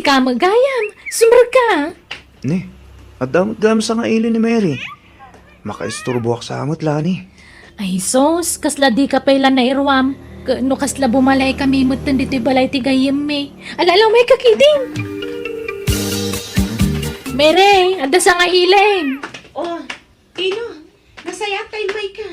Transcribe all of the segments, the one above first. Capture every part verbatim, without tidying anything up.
Kamo gayam, sumrek ka. Ni, adda met gayam sangaili ni Mary. Makaisturboak sa met, Lani. Ay, sus, kasla di ka pay la nairuam. Ket no kasla bumalaay kami metten ditoy balay ti gayyemmi. Ala, ala, umay ka ketdin. Mary, adda sangailim. Oh, Tino, nasayaat ta immay ka.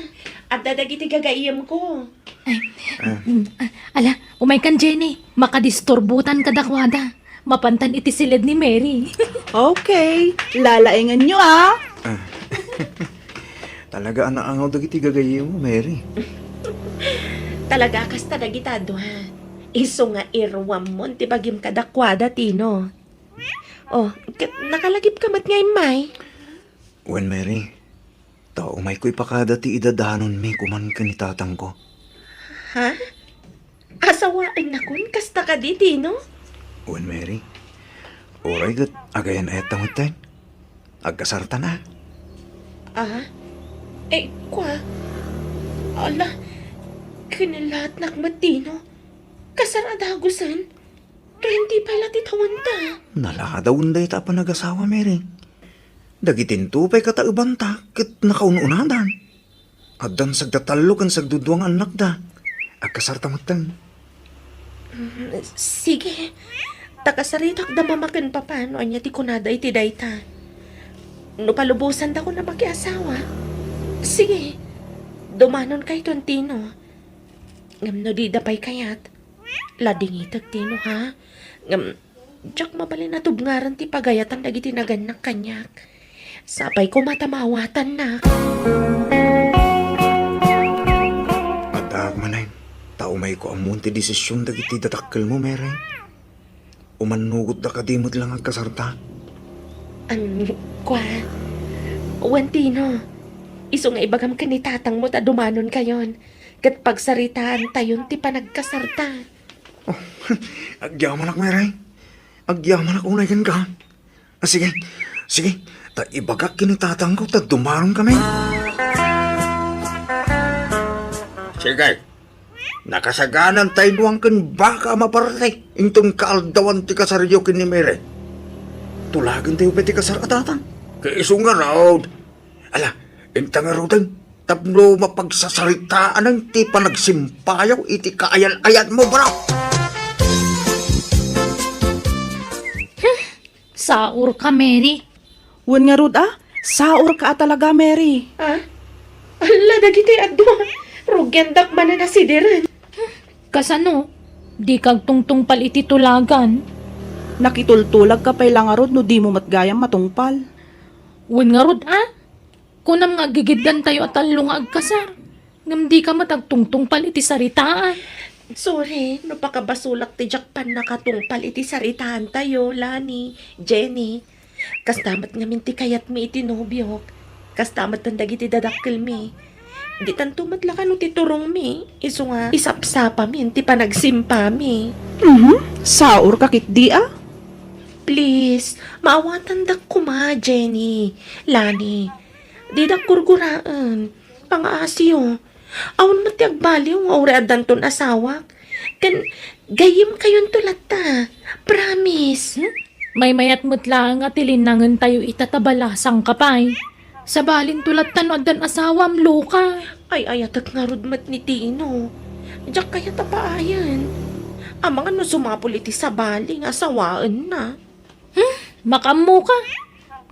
Adda dagiti gagayyemko. Ay, Ah. mm, ah, ala, umay kan, Jenny. Makadisturbotan kadakuada. Mapantan iti siled ni Mary. Okay, lalaengenyo, ah. Ah. Talaga a naangaw dagiti gagayyemmo, Mary. Talaga kasta dagita dua. Isu nga iruammon ti bagim kadakuada, Tino. Oh, ket nakalagipka met nga immay. Wen, Mary, ta umayko ipakada ti idadanonmi koman ken ni tatangko. Ha? Asawaennakon? Kasta kadi, Tino? Wen, Mary, uray ket agayan-ayatta metten. Agkasartan a. Ah? Eh, kua? Ala, kinilaatnak met, Tino. Kasar a dagusen? Twenty pay la ti tawenta. Naladawen dayta a panagasawa, Mary. Dagitinto pay kataebanta ket nakaun-unadan. Addan sagda tallo ken sagdudua nga annakda. Agkasarta metten. Mm, sige. Ta kasaritakda mama ken papa no ania ti kunada iti dayta. No palubosandakon a makiasawa, sige. Dumanonkayton, Tino. Ngem no dida pay kayat, ladingitek, Tino, ha? Ngem, diak mabalin a tubngaran ti pagayatan dagiti nagannak kaniak. Sapay koma ta maawatannak. Addaak manen, ta umayko ammon ti desision dagiti dadakkelmo, Mary. Umannugotda kadi met la nga agkasarta? Am, kua, wen, Tino, isu nga ibagam ken ni tatangmo ta dumanonkayon, ket pagsaritaantayon ti panagkasarta. Oh, agyamanak, Mary. Agyamanak unay kenka. Ah, sige, sige, ta ibagak ken ni tatangko ta dumanonkami. Sige, nakasaganantay nuang ken baka a maparti inton kaaldawan ti kasaryo ken ni Mary. Tulagentayo pay ti kasar a tatang. Kaisu ngarud. Ala, inta ngaruden tapno mapagsasaritaanna ti panagsimpayo iti kaayan-ayanmo, bro. Saurka, Mary. Wen ngarud a, saurka a talaga, Mary. Ah? Alla, dagiti adua. Rugiandak manen a sideren. Kasano? Dika agtungtungpal iti tulagan? Nakitultulagka pay la ngarud no dimo met gayam matungpal. Wen ngarud a? Kunam nga aggigiddantayo a tallo nga agkasar, ngem dika met agtungtungpal iti saritaan. Sorry no pakabasolak ti diak pannakatungpal iti saritaantayo, Lani, Jenny. Kasta met ngamin ti kayatmi iti nobiok. Kasta met dagiti dadakkelmi. Ditanto met la kano ti turongmi, isu nga isapsapamin ti panagsimpami. Mhm, saurka ketdi a? Please, maawatandak koma, Jenny, Lani. Didak gurguraen. Pangaasiyo. Awan met ti agbaliw nga uray addanton asawak. Ken gayyemkayonto latta. Promise. Hmm? Maymayat met laeng a tilinnangentayo ita ta balasangka pay. Sabalinto latta no addan asawam, loka. Ay-ayatek ngarud met ni Tino. Diak kayat a paayen. Amangan no sumapul iti sabali nga asawaenna. Hmm? Makaammoka.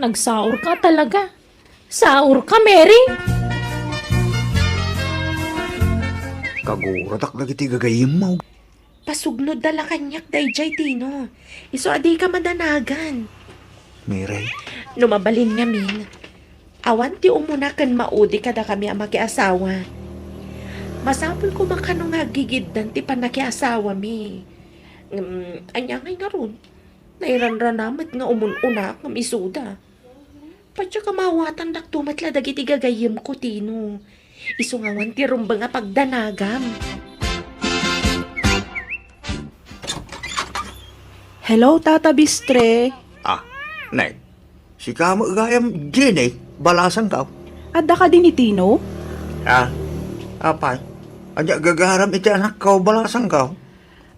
Nagsaurka talaga. Saurka, Mary. Kaguradak dagiti gagayyemmo. Pasugnodda la kaniak daydiay, Tino. Isu a dika madanagan. Mary. No mabalin ngamin, awan ti umuna ken maudi kadakami a makiasawa. Masapul koma kano nga aggigiddan ti pannakiasawami. Ngem, ania ngay ngarud? Nairanrana met nga umun-unak ngem isuda. Patyak a maawatandakto met la dagiti gagayyemko, Tino. Isu nga awan ti rumbeng a pagdanagam. Hello, Tata Bistre. Ah, Nay. Sika met gayam, Jenny, balasangko. Adda kadi ni Tino? Ah, apay. Ania gagaram iti anakko, balasangko?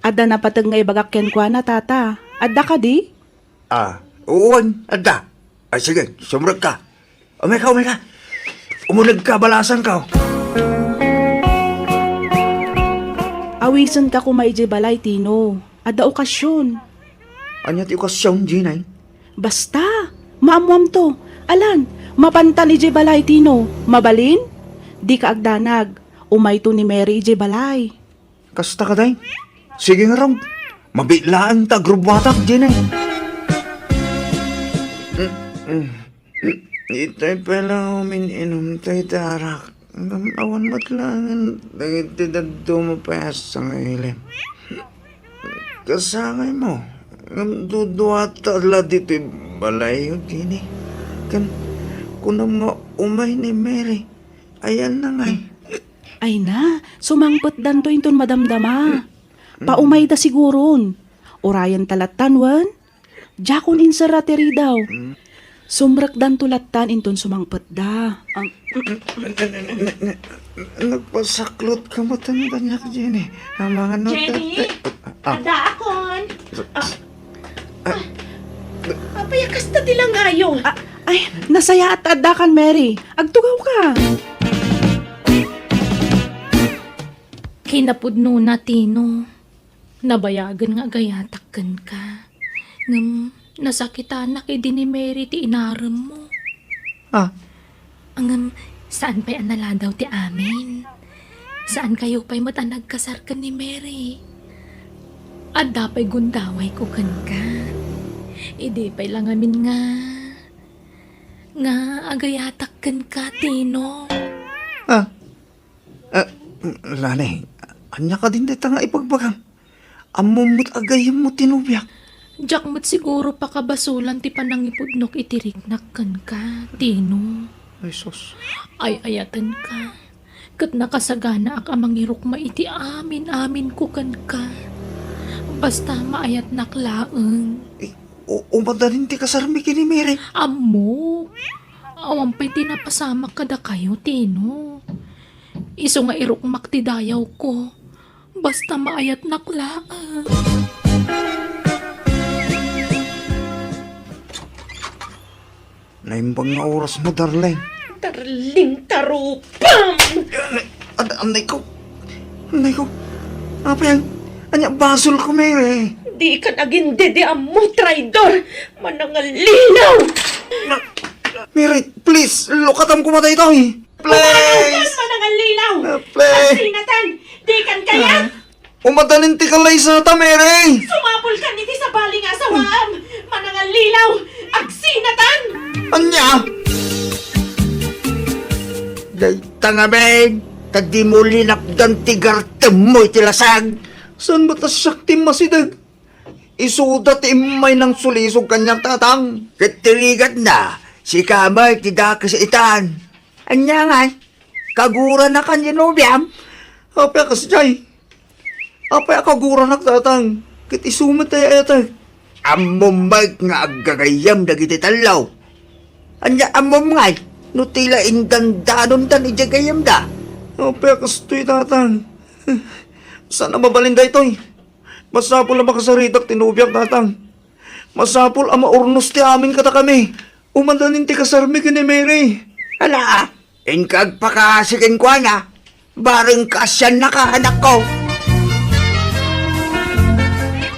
Adda napateg nga ibagak kenkuana, Tata. Adda kadi? Ah, uwan, adda. Ay, sige, sumrek ka. Umay ka, umay ka. Umuneg ka, balasan ka. Awisen ka koma idiay balay, Tino. Adda okasyon. Ania ti okasyon, Jenny? Basta, maammoam to. Alan, mapantan idiay balay, Tino. Mabalin? Dika agdanag. Umayto ni Mary idiay balay. Kasta kadi? Sige ngarud. Mabiit laeng ta agrubbuatak, Jenny. Mm, mm. Itay pay la umin-inum tay darak. Ngem awan met laengen dagiti dadduma pay a sangilem. Kasangaymo, ngem duduata la ditoy balayyo, Jenny. Ken kunam nga umay ni Mary. Ayanna ngay. Ay na, sumangpetdanto inton madamdama. Paumayda siguron. Urayenta lattan wen? Diakon inserra ti ridaw. Sumrekdanto lattan inton sumangpetda. Ang Nagpasaklot ka met kaniak, Jenny. Amangan no, Jenny? Te-, te-, ah. Addaakon. Ah. Ah. Apay a kasta ti langayo? Ah, ay, nasayaat ta addakan, Mary. Agtugaw ka. Kinapudnona, Tino. Nabayagen nga agayatak kenka. Ngem nasakitanak idi ni Mary ti inaremmo. Ah. Ngem saan pay a naladaw ti amin. Saankayo pay met a nagkasar ken ni Mary. Adda pay gundawayko kenka. Idi pay la ngamin nga, nga agayatak kenka, Tino. Ah. Ah, Lani, ania kadin dayta nga ibagbagam? Ammom met a gayyemmo ti nobiak. Diak met siguro pakabasolan ti panangipudnok iti riknak kenka, Tino. Ay, sus. Ay-ayatenka. Ket nakasaganaak a mangirukma iti amin-aminko kenka. Basta maayatnak laeng. Eh, u-, umadanin ti kasarmi ken ni Mary? Ammok. Awan pay ti napasamak kadakayo, Tino. Isu nga irukmak ti dayawko. Basta maayatnak laeng. Naimbag nga orasmo, darling. Darling, tarupam! Ad-, anay ko. Anay ko. Apay, ania basolko, Mary? Dikan agindediammo, traidor! Manangallilaw! Mary, please, lukatam koma daytoy. Pumanaw kan, please! Manangallilaw! Ah, please! Agsinatan! Dikan kayat! Ah. Umadanin ti kalaysata, Mary! Sumapulkan iti sabali nga asawaam! Manangallilaw! Agsinatan! Ania? Dayta ngamin, ta dimo linapdan ti gartemmo iti lasag. Saan met a siak ti masideg? Isuda ti immay nangsulisog kaniak, tatang. Ket ti rigatna, sika met ti dakes itan. Ania ngay? Kaguranakan ti nobiam? Apay a kasdiay? Apay a kaguranak, tatang? Ket isu met ti ay-ayatek. Ammom met nga aggagayyem dagiti tallo. Ania ammom ngay no ti la indandanondan idiay gayyemda? Apay a kastoy, tatang? Saan a mabalin daytoy? Masapul a makasaritak ti nobiak, tatang. Masapul a maurnos ti amin kadakami. Umadanin ti kasarmi ken ni Mary. Ala, inka agpakaasi kenkuana. Bareng kaasiannaka, anakko.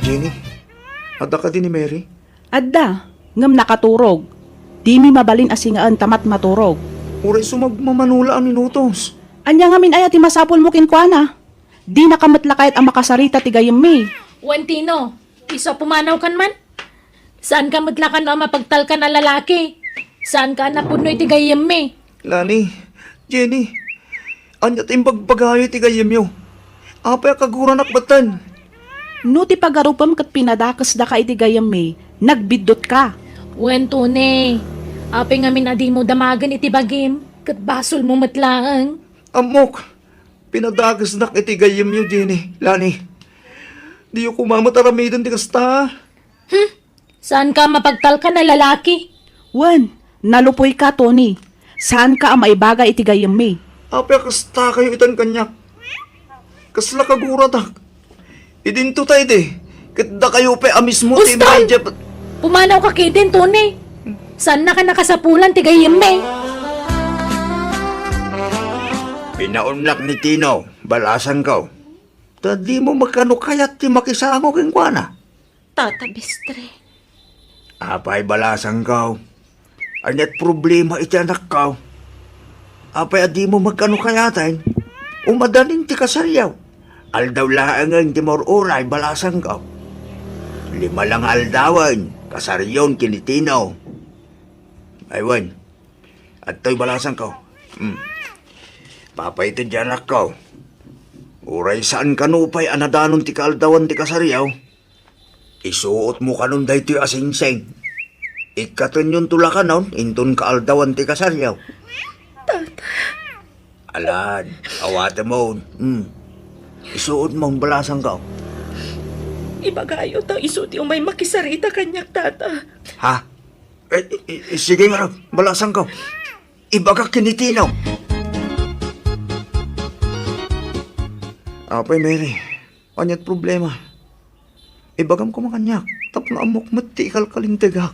Jenny, adda kadi ni Mary? Adda, ngem nakaturog. Dimi mabalin a singaen ta matmaturog. Uray sumagmamano la a minutos. Ania ngamin aya ti masapulmo kenkuana? Dinaka met la kayat a makasarita ti gayyemmi. Wen, Tino, isu a pumanawkan man? Saanka met la kano a mapagtalkan a lalaki? Saanka a napudno iti gayyemmi? Lani, Jenny, ania ti imbagbagayo iti gayyemyo? Apay a kaguranak metten? No ti pagarupem ket pinadakesdaka iti gayyemmi, nagbiddotka. Wen, Tony, apay ngamin a dimo damagen iti bagim, ket basolmo met laeng. Ammok, pinadakesnak iti gayyemyo, Jenny, Lani. Diyo koma met aramiden ti kasta. Hmm? Saanka a mapagtalkan a lalaki? Wen, nalupuyka, Tony. Saanka a maibaga iti gayyemmi. Apay a kastakayo itan kaniak? Kasla kaguratak. Idinto ta idi, ket dakayo pay a mismo ti Uston! Immay idiay pa-, Pumanawka ketdin, Tony. Saannaka nakasapulan ti gayyemmi. Pinaunnak ni Tino, balasangko. Ta dimo met kano kayat ti makisango kenkuana. Tata Bistre. Apay, balasangko? Ania't problema iti anakko? Apay a dimo met kano kayaten? Umadanin ti kasaryo. Aldaw laengen ti maur-uray, balasangko. Lima la nga aldawen, kasaryon ken ni Tino. Ay wen, adtoy, balasangko. Hmm. Papaited ti anakko. Uray saan kano pay a nadanon ti kaaldawan ti kasaryo, isuotmo kanon daytoy a singsing. Ikkatenyonto la kanon inton kaaldawan ti kasaryo. Tata. Alan, awatemon. Hmm. Isuotmon, balasangko. Ibagayo ta isu ti umay makisarita kaniak, Tata. Ha? Eh, eh, eh, sige ngarud, balasangko. Ibagak ken ni Tino. Apay, Mary, ania't problema? Ibagam koma kaniak, tapno ammok met ti ikalkalintegak.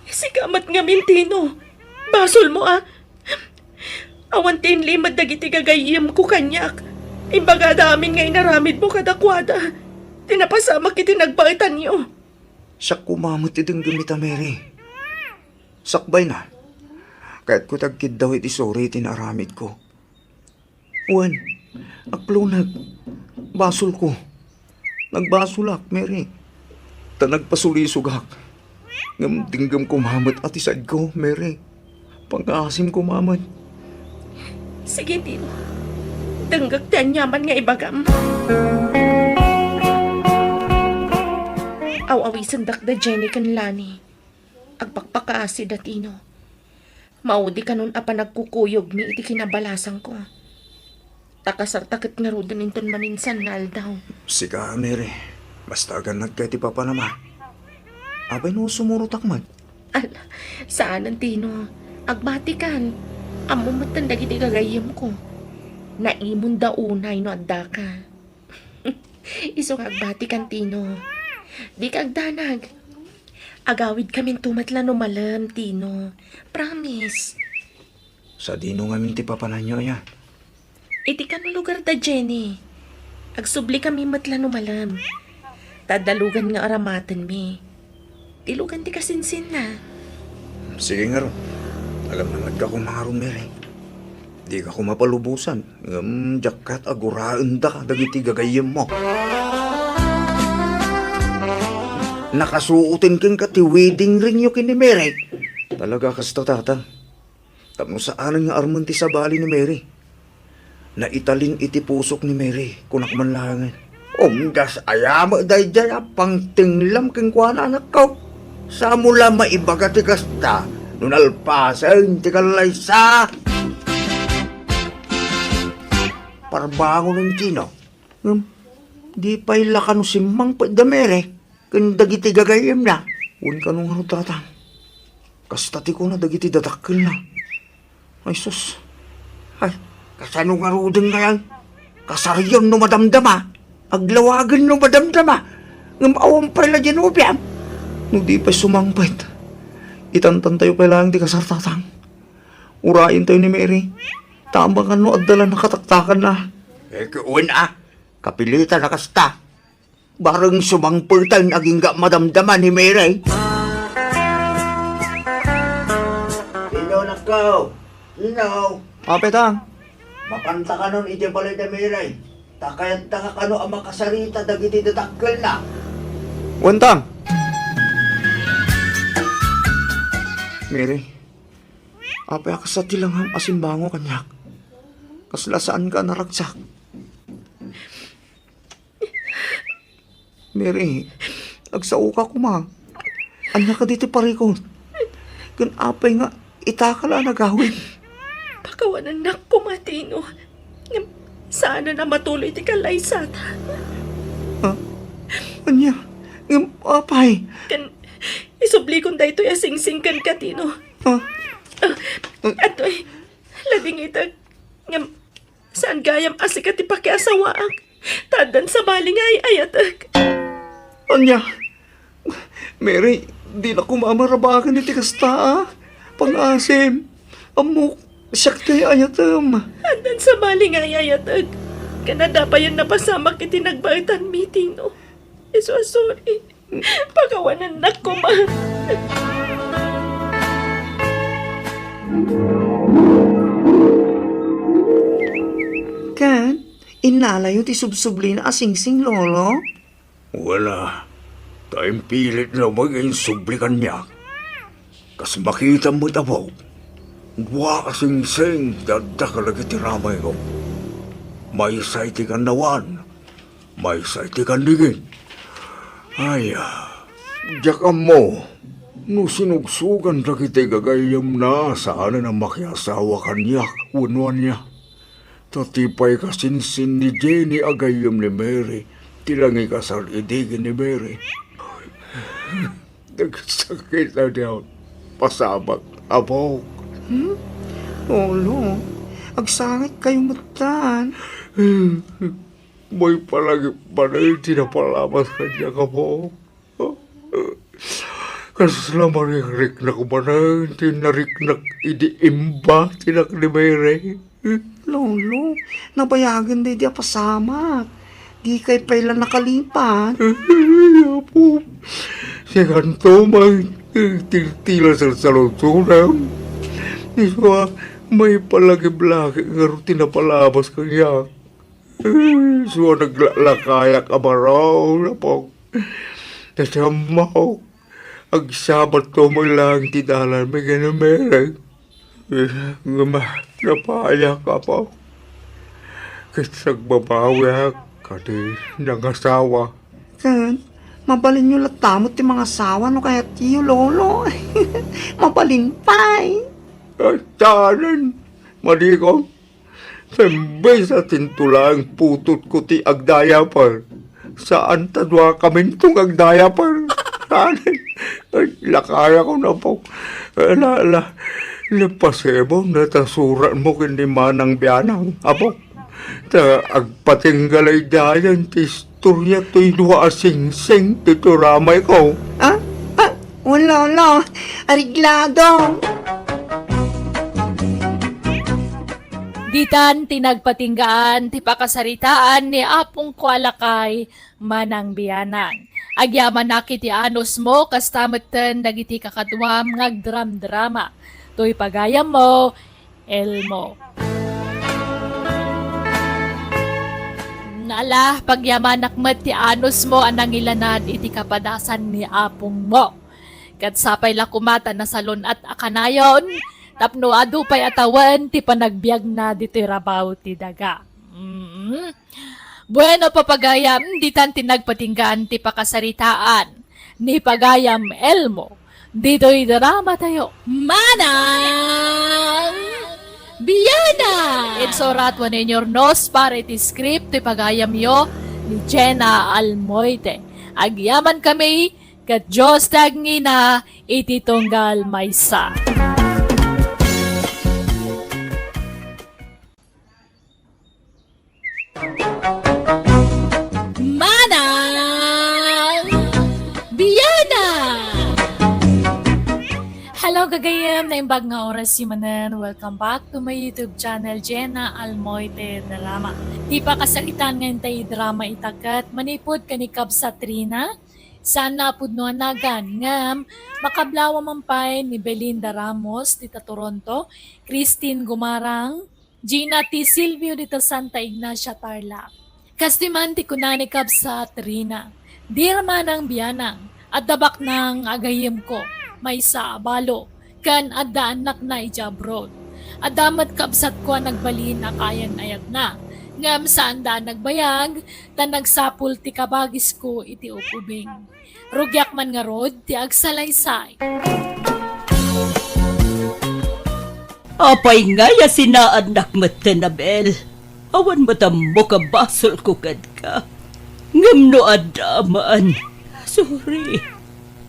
Sika met ngamin, Tino. Basolmo, a. Awan ti inlimed dagiti gagayyemko kaniak. Imbagada amin nga inaramidmo kadakuada. Ti napasamak iti nagbaetanyo. Siak koma met ti denggem ita, Mary. Sakbayna, kayatko ti agkiddaw iti suri iti naaramidko. Wen, akloneg. Basolko. Nagbasolak, Mary. Ta nagpasulisogak. Ngem denggem koma met a ti saedko, Mary. Pangngaasim koma met. Sige, Tino. Denggek ti aniaman nga ibagam. Aw-awisendak da Jenny ken Lani. Agpakpakaasi da Tino. Maudi kanon a panagkukuyogmi iti kinabalasangko. Ta kasarta ket ngaruden inton maminsan nga aldaw. Sika, Mary, basta agannadka iti papanam, a. Apay no sumurotak met? Ala, saanen, Tino. Agbatikan. Ammom metten dagiti gagayyemko. Naimonda unay no addaka. Isu nga agbatikan, Tino. Dika agdanag. Agawidkaminto met la no malem, Tino. Promise. Sadino ngamin ti papananyo, aya? Iti kano lugar da Jenny. Agsublikamin met la no malem. Ta adda lugan nga aramatenmi. Ti lugan ti kasinsinna. Sige ngarud. Agamnangadka koma ngarud, Mary. Dika koma palubosan, ngem diak kayat a guraenda dagiti gagayyemmo. Nakasuoten kenka ti wedding ringyo ken ni Mary. Talaga kasta, Tatang. Tapno saanen nga armen ti sabali ni Mary. Naitalin iti pusok ni Mary, kunak man laengen. Umdas aya met daydiay a pangtenglam kenkuana, anakko. Saanmo la maibaga ti kasta no nalpasen ti kallaysa. Parbangonen, Tino. Ngem, di pay la kano simmangpet da Mary ken dagiti gagayyemna. Wen kano ngarud, Tatang. Kasta ti kuna dagiti dadakkelna. Ay, sus. Ay, kasano ngaruden ngayan? Kasaryon no madamdama. Aglawagen no madamdama. Ngem awan pay la diay nobiam. No di pay sumangpet, itantantayo pay laeng ti kasar, Tatang. Urayentayo ni Mary. Ta amangan no adda la nakataktakanna. Eh, wen a. Kapilitan a kasta. Bareng sumangpeten agingga madamdama ni Mary. Tino, nakko. Tino. Apay, Tang? Mapanta kanon idiay balay da Mary. Ta kayatta kano a makasarita dagiti dadakkelna. Wen, Tang. Mary, apay a kasta ti langam a simbango kaniak? Kasla saanka a naragsak? Mary, agsaoka koma. Ania kadi ti parikut? Ken apay nga itaka la a nagawid? Pakawanennak koma, Tino. Ngem saanen a matuloy ti kallaysata. Ha? Ania? Ngem apay? Ken isublikon daytoy a singsing kenka, Tino. Ha? Ah, atoy, ladingitek. Ngem saan gayam a sika ti pakiasawaak, ta addan sabali nga ay-ayatek. Ania? Mary, dina koma marabaken iti kasta, a. Pangaasim. Ammok, siak ti ay-ayatem. Addan sabali nga ay-ayatek. Ken adda payen napasamak iti nagbaetan meeting, no? Isu a sorry. Pakawanennak koma. Ken, innalayo ti subsublina a singsing, Lolo? Wen a, ta impilitna met nga insubli kaniak. Kas makitam met, Apo, dua a singsing ti adda kadagiti ramayko. Maysa iti kannawan, maysa iti kannigin. Ay, a, diak ammo no sinugsugan dagiti gagayyemna saanen a makiasawa kaniak wenno ania. Ta ti pay kasinsin ni Jenny a gayyem ni Mary ti nangikasar idi ken ni Mary. Nagsakit a diak pasamak, Apo. Hmm? Lolo, agsakit kayo metten. May palagip manen ti napalabas kaniak, Apo. Kasla marikriknak manen ti nariknak idi imbatinnak ni Mary. Lolo, nabayagen daydi a pasamak. Dikay pay la nakalipat. Ay, Apo, sikanto man, tiltila salsaludsodem. Isu a, may palagip lagi ngarud ti napalabas kaniak. Isu a naglalakayak a baro, Apo. Ta siak ammo, agsabatto met laeng ti dalanmi ken ni Mary. Ngem napayak, Apo. Ket agbabawiak a di nangasawa. Ken, mabalinyo latta met ti mangasawa no kayatyo, Lolo. Mabalin pay. Ay, saanen, madikon. Imbes a tinto laeng putotko ti agdiaper. Saan ta duakaminto nga agdiaper. Ay, lakayakon, Apo. Ala, ala. Napasibong ta suratmo ken ni Manang Bianang, Apo. Ta agpatingga laydayan ti istorya toy dua a singsing ti turamayko. Ah? Ah? Wala, wala. Areglado. Ditan ti nagpatinggaan ti pakasaritaan ni Apongko a lakay, Manang Bianang. Agyamanak iti anusmo, kasta metten dagiti kakaduam nga agdramdrama. Toy pagayammo, Elmo. Ala, pagyamanak met ti anusmo a nangilanad iti kapadasan ni apongmo. Ket sapay la koma ta nasalun-at a kanayon tapno adu pay a tawen ti panagbiagna ditoy rabaw ti daga. Mm. Bueno, papagayam, ditan ti nagpatinggaan ti pakasaritaan ni Pagayam Elmo ditoy dramatayo, Manang Bianang! Insurat wenno inyurnos para iti script ti pagayamyo ni Jenna Almoite. Agyamankami ket Dios ti agngina iti tunggal maysa. Manang Bianang! Hello, gagayem! Naimbag nga oras manen. Welcome back to my YouTube channel, Jenna Almoite Drama. Ti pakasaritaan nga intay drama ita ket manipud ken ni Kabsat Rina, saan a pudno a nagan, ngem makablawa man pay ni Belinda Ramos dita Toronto, Christine Gumarang, Gina T. Silvio dita Santa Ignacia, Tarlac. Kas di man ti kuna ni Kabsat Rina, "Dear Manang Bianang, adda baknang a gayyemko, maysa a balo, ken adda annakna idiay abroad. Adda met kabsatko a nagbalin a kaayan-ayatna, ngem saanda a nagbayag, ta nagsapul ti kabagisko iti ub-ubing. Rugiak man ngarud ti agsalaysay." Apay ngay a sinaannak metten, Abel? Awan met ammok a basolko kenka. Ngem no adda man, sorry.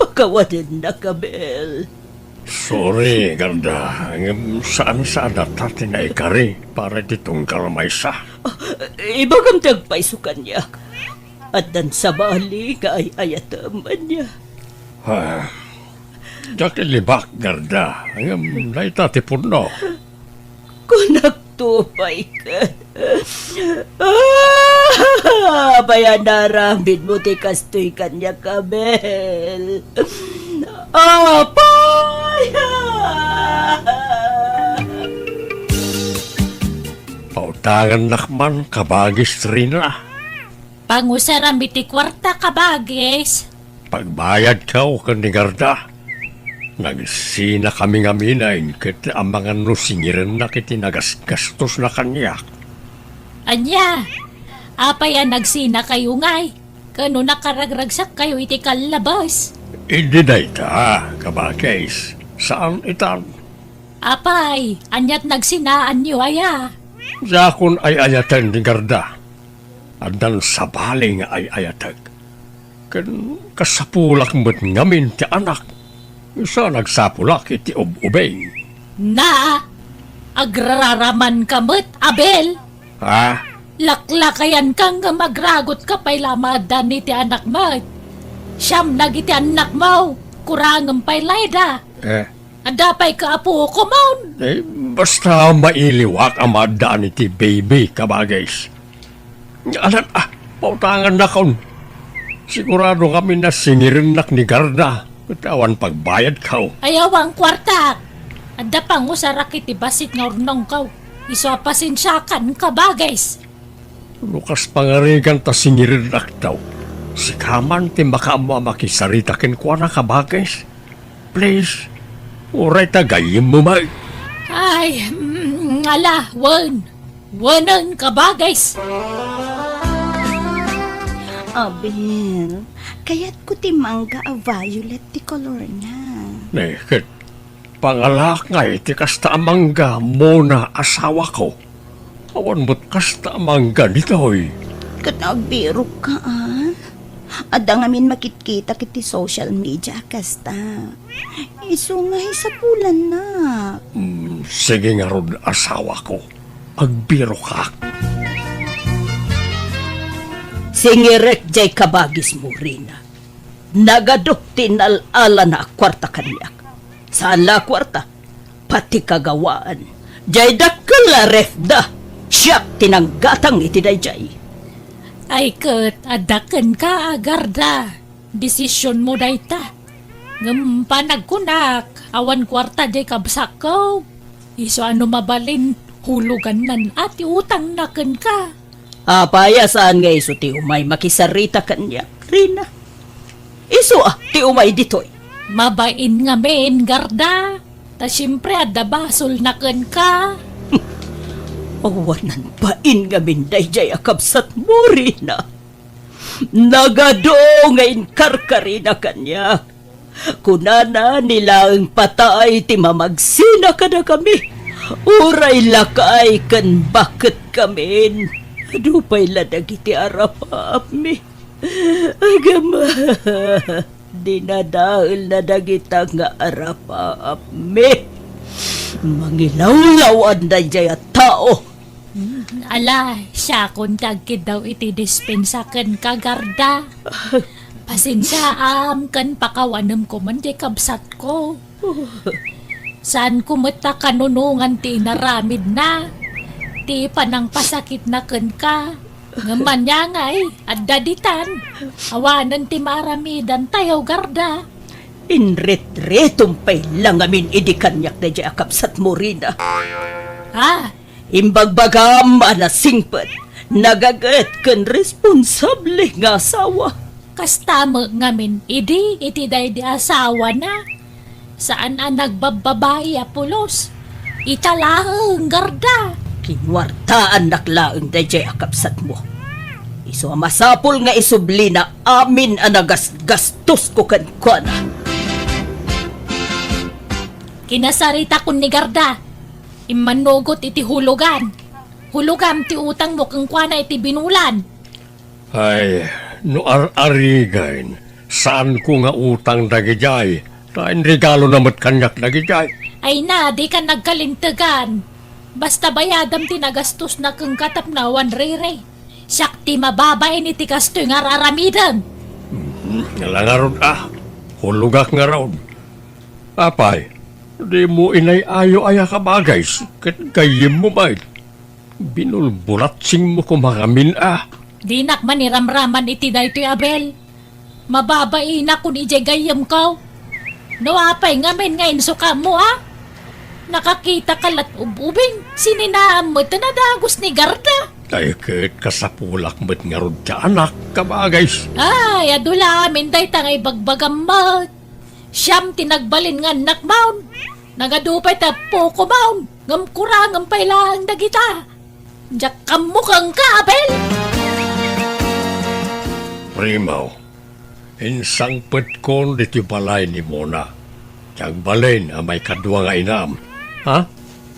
Pakawanennak, Abel. Sorry, Garda. Ngem saan-saan a ta ti naikari para iti tunggal maysa. Ah, ibagam ti agpayso kaniak. Addan sabali nga ay-ayatem ania. Ah, diak ilibak, Garda. Ngem dayta ti pudno. Kunakto pay ket. Ah, apay a naaramidmo ti kastoy kaniak, Abel? Apay! Pautangannak man, kabagis Rina. Pangusaram iti kuarta, kabagis. Pagbayadkayo ken ni Garda. Nagsinakami ngamin ket amangan no singirennak iti nagasgastosna kaniak. Ania? Apay a nagsinakayo ngay? Ken no nakaragragsakkayo iti kallabes? Idi dayta, kabagis, saan itan. Apay, aniat nagsinaanyo aya? Diakon ay-ayaten ni Garda. Addan sabali nga ay-ayatek. Ken kasapulak met ngamin ti anak. Isu a nagsapulak iti ub-ubing. Na, agrararamanka met, Abel. Ha? Laklakayanka ngem agragotka pay la maaddan iti anak met. Siam dagiti annakmo, kurangem pay layda. Eh. Adda pay kaapokomon. Eh, basta mailiwak a maaddaan iti baby, kabagis. Alat, ah, pautangannakon. Sigurado ngamin a singirennak ni Garda, ket awan pagbayadko. Ay, awan kuartak. Adda pangusarak iti bassit nga urnongko. Isu a pasensiakan, kabagis. No kas pangarigan ta singirennak daw, sika man ti makaammo a makisarita kenkuana, kabagis. Please, uray ta gayyemmo met. Ay, mm, ala, wen. Wenen, kabagis. Abel, kayatko ti mangga a violet ti kolorna. Ne, ket pangalaak ngay ti kasta a mangga, Mona, asawako. Awan met kasta a mangga ditoy. Ket agbirokka, a? Adda ngamin makitkitak iti social media a kasta. Isu nga isapulannak. Mm, sige ngarud, asawako. Agbirokak. Singirek jay kabagis, Morina. Nagadu ti inal-alana a kuarta kaniak. Saan la a kuarta, pati kagawaan. Jay dakkel a refda, siak ti nanggatang iti dayjay. Ay ket, adda kenka, Garda. Desisionmo dayta. Ngem panagkunak, awan kuarta jay kabsatko. Isu a no mabalin, hulogannan a ti utangna kenka. Apay a saan nga isu ti umay makisarita kaniak, Rina? Isu a ti umay ditoy. Mabain ngamin, Garda. Ta siempre, adda basolna kenka. Awanan bain ngamin dayjay a kabsatmo, Rina. Nagadu nga inkarkarina kaniak. Kunana, ni laeng patay ti mamagsina kadakami. Uray lakay ken baketkamin, adu pay la dagiti arapaapmi. Agama, dinadaelna dagita nga arapaapmi. Mangilawlawan dayjay a tao. Ala, siakon ti agkiddaw iti dispensa kenka, Garda. Pasensiaam ken pakawanem koma jay kabsatko. Saanko met a kanunongan ti inaramidna, ti panangpasakitna kenka. Ngem ania ngay, adda ditan. Awanen ti maaramidantayo, Garda. Inritritmo pay la ngamin idi kaniak dayjay a kabsatmo, Rina. Ah, Imbagbagam a nasingpet, nagaget ken responsable nga asawa. Kasta met ngamin idi iti daydi asawana. Saan a nagbabbabai a pulos. Ita laeng, Garda. Kinuartaannak laeng dayjay a kabsatmo. Isu a masapul nga isublina amin a nagasgastosko kenkuana. Kinasaritakon ni Garda. Immannugot iti hulogan. Hulogam ti utangmo kenkuana iti binulan. Ay, no ar-arigen, saanko nga utang dagidiay, ta inregalona met kaniak dagidiay. Ay na, dika nagkalintegan. Basta bayadam ti nagastosna kenka tapno awan riri. Siak ti mababain iti kastoy nga ar-aramidem. Mhm, ala ngarud a. Hulogak ngarud. Apay, dimo inay-ayo aya, kabagis, ket gayyemmo met. Binulbulatsingmo koma ngamin a. Dinak maniramraman iti daytoy, Abel. Mababainak kun idiay gayyemko. No apay ngamin nga insukaammo a? Nakakitaka la't ub-ubing, sininaam met a dagus ni Garda. Ay, ket kasapulak met ngarud ti anak, kabagis. Ay, adu la amin dayta nga ibagbagam met. Siam ti nagbalin nga annakmon. Nagadu pay ti appokomon, ngem kurangem pay laeng dagita. Diak ammo kenka, Abel! Primo, insangpetkon ditoy balay ni Mona. Ti agbalin a maikadua nga inam. Ha?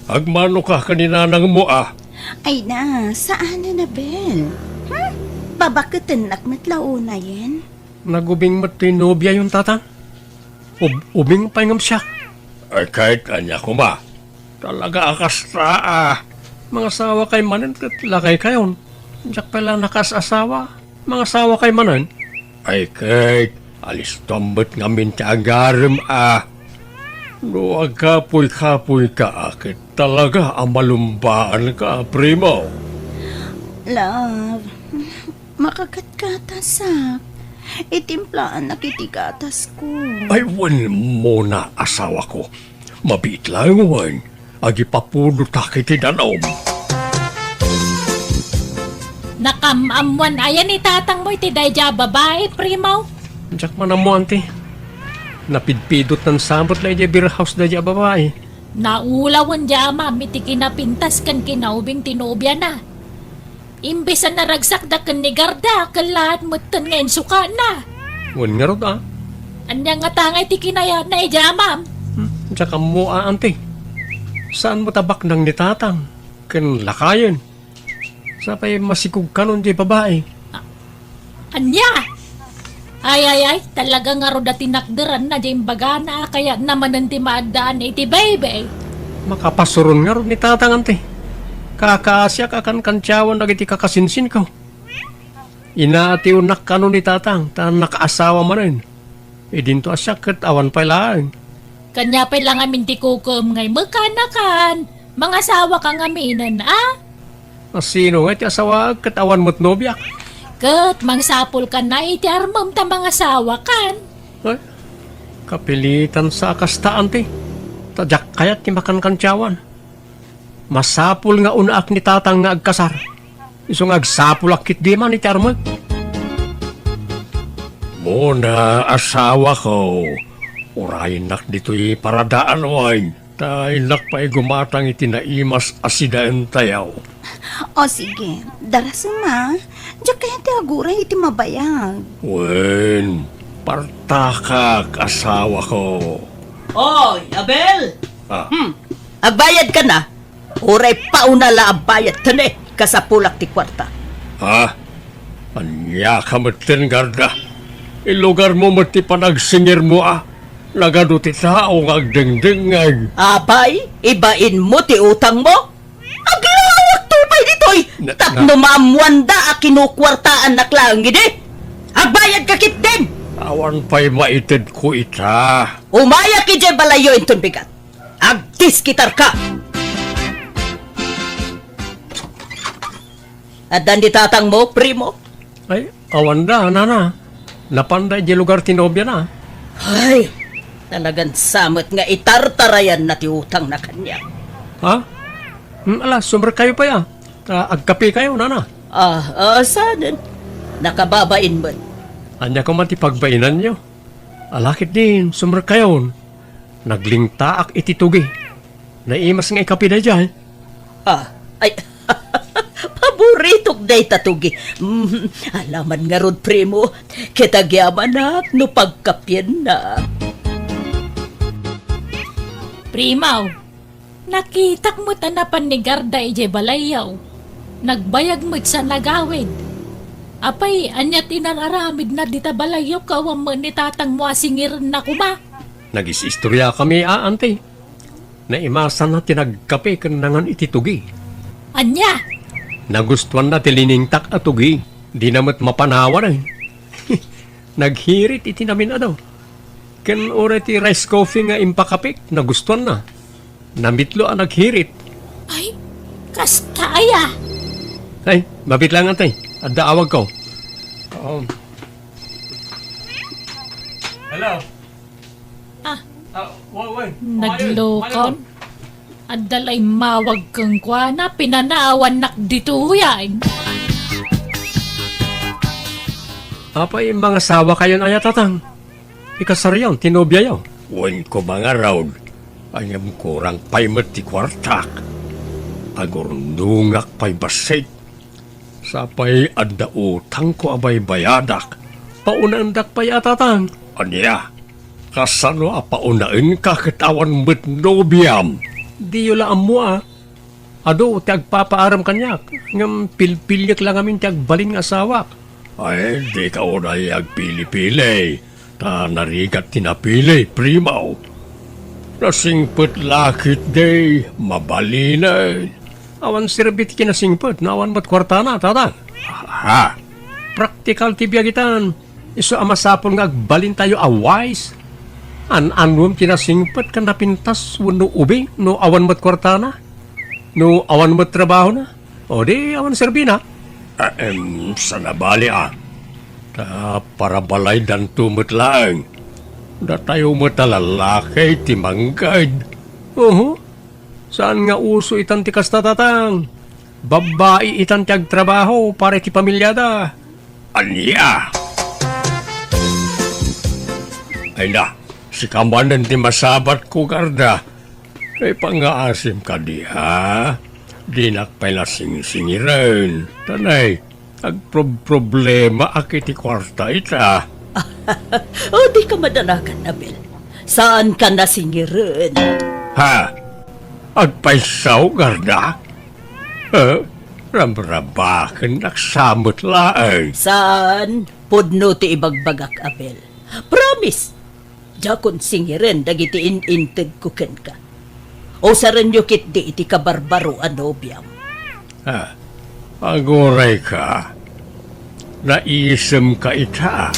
Agmanoka ken ni nanangmo a? Ay na, saanen, Abel. Hmm? Babaketennak met la unayen. Nagubing met ti nobiayon, Tatang? Ub-, ubing pay ngem siak. Ay, ket ania koma? Talaga a kasta a. Mangasawakay manen ket lakaykayon. Diak pay la nakaas-asawa. Mangasawakay manen. Ay, ket alistoam met ngamin ti agarem a. No agkapuy-kapuyka a, ket talaga a malumbaanka, Primo. Love, makakatgatasak. Itimplaannak iti gatasko. Ay, wen, Mona, asawako. Mabiit laeng wen, agipapudotak iti danum. Nakam-ammoan aya ni tatangmo iti daydiay a babai, Primo? Diak man ammo, anti. Napidpidotnan sa met la idiay beer house daydiay a babai. Naulawen diay amam iti kinapintas ken kinaubing ti nobiana. Imbes a naragsakda ken ni Garda, kellaat metten nga insukana. Wen ngarud a. Ania ngata nga iti kinayatna idiay amam? Hmm, diak ammo a, anti. Saan met a baknang ni tatang ken lakayen? Sapay masikogkanon diay babai. A-, ania? Ay, ay, ay, talaga ngarud a tinakderanna diay imbagana a kayatna manen ti maaddaan iti baybay. Makapasuron ngarud ni tatang, anti. Kakaasiak a kankantiawan dagiti kakasinsinko. Inationak kano ni tatang, ta nakaasawa manen. Idinto a siak ket awan pay laeng. Kania pay la ngamin ti kukuem nga imekanakan, mangasawaka ngaminen a? A sino nga iti asawaek ket awan met nobiak? Ket mangsapulkan a iti armem ta mangasawakan. Ay, kapilitan sa a kasta, anti. Ta diak kayat ti makankantiawan. Masapul nga unaak ni tatang nga agkasar. Isu nga agsapulak ketdi man iti armek. Mona, asawako, urayennak ditoy paradaan wen, ta innak pay gumatang iti naimas a sidaentayo. O sige, darasem a. Diak kayat ti aguray iti mabayag. Wen, partakak, asawako. Oy, Abel! Ah. Hmm. Agbayad ka na? Uray pauna la a bayad, tene, kasapulak ti kuarta. Ha? Ania ka metten, Garda? Ilugarmo met ti panagsingirmo a. Nagadu ti tao nga agdengdengngeg. Apay, ibainmo ti utangmo? Aglawakto pay ditoy. Na-, tapno na- maammoanda a kinukuartaannak laeng idi. Agbayad ka ketdin. Awan pay maitedko ita. Umayak idiay balayyo inton bigat. Agdiskitarka! Addan ni tatangmo, primo? Ay, awanda, nana. Napanda idiay lugar ti nobiana. Ay, talagan sa met nga itartarayanna ti utangna kaniak. Ha? Hmm, ala, sumrekkayo pay a. Ta agkapekayo, nana. Ah, ah, sanen? Nakababain met. Ania koma ti pagbainanyo? Ala ketdin, sumrekkayon. Naglingtaak iti tugi. Naimas nga ikapi daydiay. Ah, ay, paboritok dayta tugi. Mm, alaman ngarud, primo, ket agyamanak no pagkapienna. Primo, nakitak met a napan ni Garda idiay balayyo. Nagbayag met sa nagawid. Apay, ania ti inar-aramidna dita balayyo, awan met ni tatangmo a singirenna koma? Nagis-istoriakami a, anti. Naimasanna ti nagkape ken nangan iti tugi. Ania? Nagustuanna ti liningtak a tugi. Dina met mapanawan, eh. Naghirit iti namin-adu. Ken uray ti rice coffee nga impakapik, nagustuanna. Namitlo a naghirit. Ay, kasta aya. Ay, mabit lang, Antay. Adda awagko. Um. Hello? Ah. Ah, wa-, wa-, Naglokon? Adda la immawag kenkuana, pinanawannak ditoyen. Apay, mangasawa kayon aya, Tatang? Ikasaryon ti nobiayo? Wen ko mangarud, ngem kurang pay met ti kuartak. Agurnongak pay bassit. Sapay adda utangko a baybayadak. Paunaendak pay a, Tatang. Ania? Kasano a paunaenka ket awan met nobiam? Diyo la ammo a. Adu ti agpapaarem kaniak, ngem pilpiliek la ngamin ti agbalin nga asawak. Ay, dika unay agpili-pili, ta narigat ti napili, primo. Nasingpet la ketdi, mabalinen. Awan serbi ti kinasingpet no awan met kuartana, Tatang. Ha? Praktikal ti biag itan. Isu a masapul nga agbalintayo a wise. An-anuem ti nasingpet ken napintas wenno ubing no awan met kuartana? No awan met trabahona? O di awan serbina? Ahem, saan a bali a. Ta parabalaydanto met laeng. Datayo met a lallaki ti mangged. Oho. Saan nga uso itan ti kasta, Tatang? Babbai itan ti agtrabaho para iti pamiliada. Ania? Ay na, sika manen ti masabatko, Garda. Ay, pangngaasim kadi, ha? Dinak pay nasingsingiren. Tanay, agprob-problema ak iti kuarta ita. O, dika madanagan, Abel. Saanka nasingiren. Ha? Agpayso, Garda? Eh, rabrabakennak sa met laeng. Saan? Pudno ti ibagbagak, Abel. Promise! Diakon singiren dagiti in-intedko kenka. Usarenyo ketdi iti kabarbaro a nobiam. Ah, agurayka. Naisemka ita.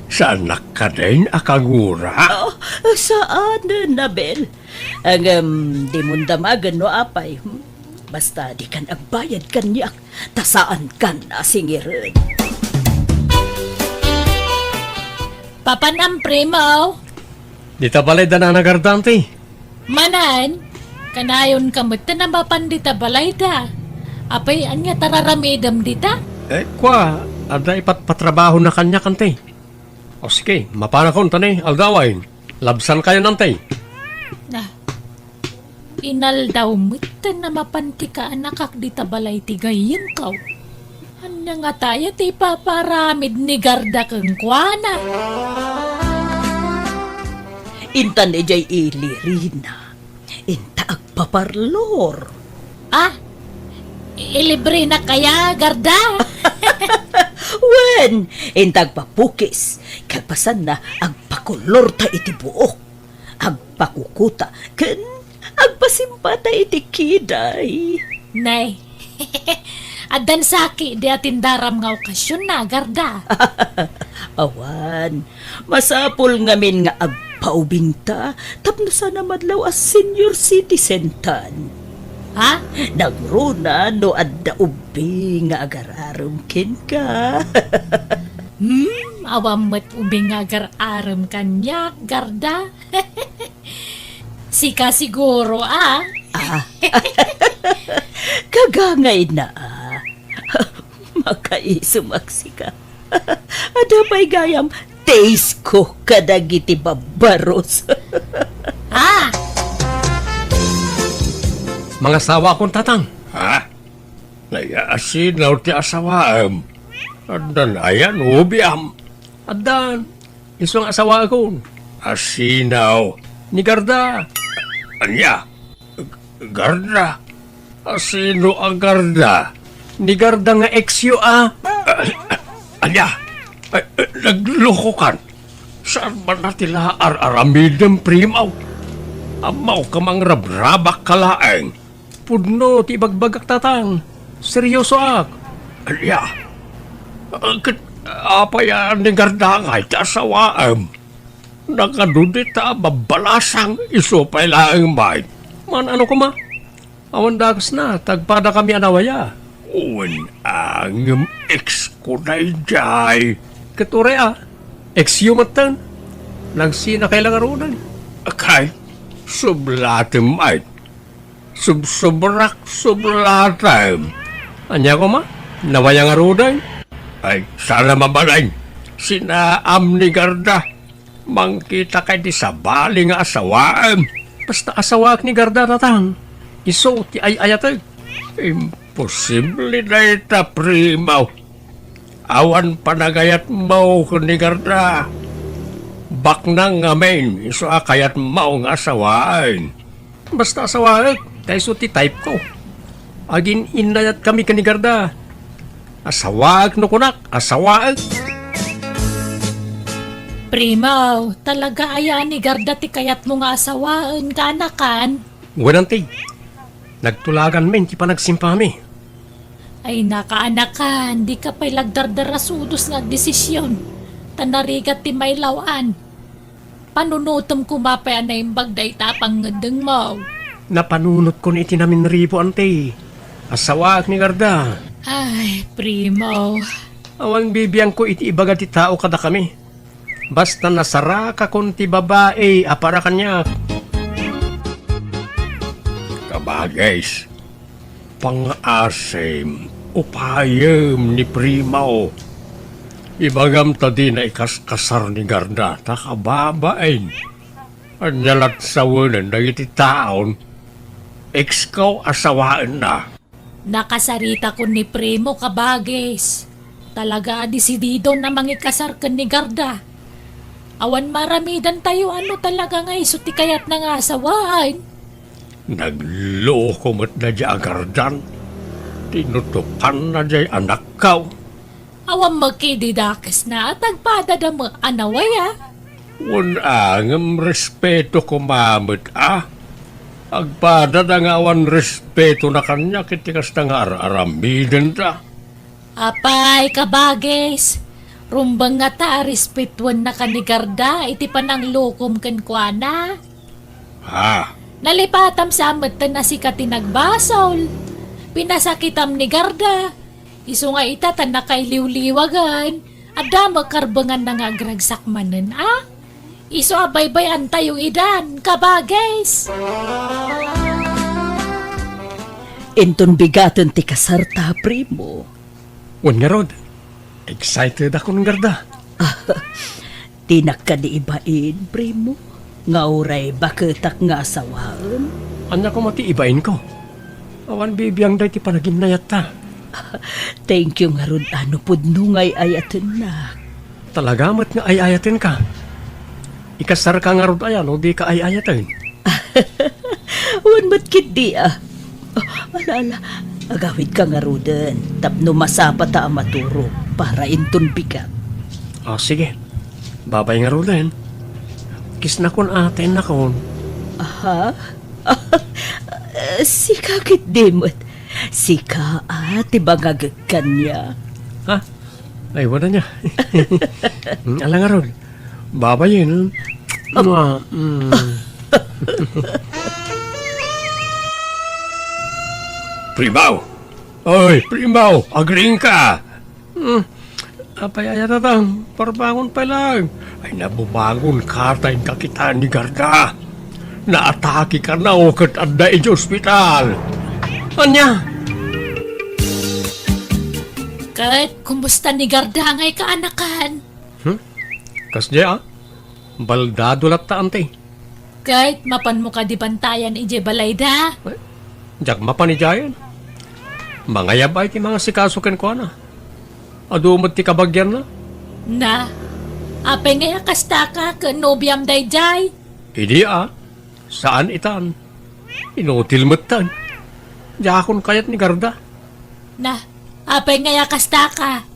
Saannak kadin a kagura? Oh, saanen, Abel. Ngem, dimon damagen no apay. Hmm? Basta dikan agbayad kaniak, ta saankan a singiren. Papanam, Primo. Dita balay da Nana Garda, Anti. Manen, kanayonka met a mapan dita balayda. Apay, ania ti ar-aramidem dita? Eh, kua, adda ipatpatrabahona kaniak, Anti. O sige, mapanakon, ta ni, aldawen. Labsankayon, Anti. Na, inaldaw met a mapan ti kaanakak dita balay ti gayyemko. Ania ngata aya ti ipapaaramid ni Garda kenkuana? Intan idiay ili, Rina. Inta agpaparlor. Ah, ilibrenak aya, Garda? Wen, inta agpapukis. Kalpasanna, agpakolorta iti buok. Agpakukuta ken agpasimpata iti kiday. Nay, addan saki di atindaram nga okasionna, Garda. Awan, masapul ngamin nga agpaubingta tapno saan a madlaw a senior citizen tan. Ha? Nangruna no adda ubing nga agar-arem kenka. Hmm, awan met ubing nga agar-arem kaniak, Garda. Sika siguro, ah. Ah. Kagangayna, ah. Makaisumak sika. Adda pay gayam, taste ko kadagiti babbaros. Ah! Mangasawa akon, Tatang. Ha? Nayaasinaw ti asawaem. Addan aya nobiam? Addan. Isu nga asawaekon. Asinaw? Ni Garda. Ania? Garda? Asino a Garda? Ni Garda nga ex-yo a. Ah, ania? Ay, eh, naglokokan. Saan man na ti laar-aramidem, Primo? Ammawka mangrabrabak ka laeng. Pudno ti ibagbagak, Tatang. Seryosoak. Ania? Ah, ket apay a ni Garda ngay ti asawaem? Nakadudi ta a babbalasang, isu pay laeng met. Man-ano koma? Awan dakesna, tagpadakami a nawaya. Wen a ngem ex ko daydiay. Ket uray a, ex yo metten. Nagsinakay la ngaruden. Kay, sublatem met. Subsubrak, sublatem. Ania koma? Nawaya ngaruden? Ay, saan a mabalin. Sinaam ni Garda. Mangkita kay ti sabali nga asawaem. Basta asawaek ni Garda, Tatang. Isu ti ay-ayatek. Imposible dayta, Primo. Awan panagayatmo ken ni Garda. Baknang ngamin, isu a kayatmo nga asawaen. Basta asawaek, ta isu ti type ko. Agin-innayatkami ken ni Garda. Asawaek no kunak, asawaek. Primo, talaga aya ni Garda ti kayatmo nga asawaen, kaanakan? Wen, Auntie. Nagtulaganmin ti panagsimpami. Ay, nakaanakan, dika pay lagdardarasudos nga agdesision, ta narigat ti mailaw-an. Panunotem koma pay a naimbag dayta a pangngeddengmo. Napanunotkon iti naminribo, Auntie. Asawaek ni Garda. Ay, Primo. Awan bibiangko iti ibaga ti tao kadakami. Basta nasarakakon ti babai a para kaniak. Kabagis, pangaasim, upayem ni Primo. Ibagam ta dina ikaskasar ni Garda ta kababain. Ania lat sawenen dagiti taon, ex ko a sawaenna. Nakasaritakon ni Primo, kabagis. Talaga a desididon a mangikasar ken ni Garda. Awan maaramidantayo a no talaga nga isu ti kayatna nga asawaen. Nagluko met daydiay a Gardan. Tinutopanna diay anakko. Awan met kadi dakesna a tagpadada met a nawaya. Wen a, ngem respeto koma met a. Agpadada nga awan respetona kaniak iti kasta nga ar-aramidenda. Apay, kabagis, rumbeng ngata a respetuennaka ni Garda iti pananglukom kenkuana? Ha? Nalipatam sa metten a sika ti nagbasol. Pinasakitam ni Garda. Isu nga ita ta nakailiwliwagan, adda met karbenganna nga agragsak manen a? Isu a baybay-antayo idan, kabagis! Inton bigaten ti kasarta, Primo. Wen ngarud, excited akon, Garda. Dinak kadi ibain, Primo, nga uray baketak nga asawaem? Ania koma ti ibainko? Awan bibiang daydi panaginayatta. Thank you ngarud a no pudno nga ay-ayatennak. Talaga met nga ay-ayatenka. Ikasarka ngarud aya no dika ay-ayaten? Wen met ketdi a. Oh, ala, ala. Agawidka ngaruden tapno masapata a maturog para inton bigat. Ah, sige. Babay ngaruden. Kissnakon a, tennakon. Aha? Sika ketdi met. Sika a ti bangagek kaniak. Ha? Ay, wala niya. Hmm, ala ngarud. Babayen. Ap- Mua, mm. Primaw! Oy, Primaw! Agriingka! Hmm. Apay aya, Tatang? Parbangon pay laeng. Ay, nabubangon ka ta inka kitaan ni Garda. Naatake kano ket adda idiay ospital. Ania? Ket kumusta ni Garda ngay kaanakan? Hmm? Kasdiay a? Baldado latta, Auntie. Ket mapanmo kadi bantayan idiay balayda? Eh, diak mapan idiayen. Mangayab ay ti mangasikaso kenkuana. Adu met ti kabagianna. Na, apay ngay a kastaka ken nobiam daydiay? Idi a, saan itan. Inutil metten. Diakon kayat ni Garda. Na, apay ngay a kastaka?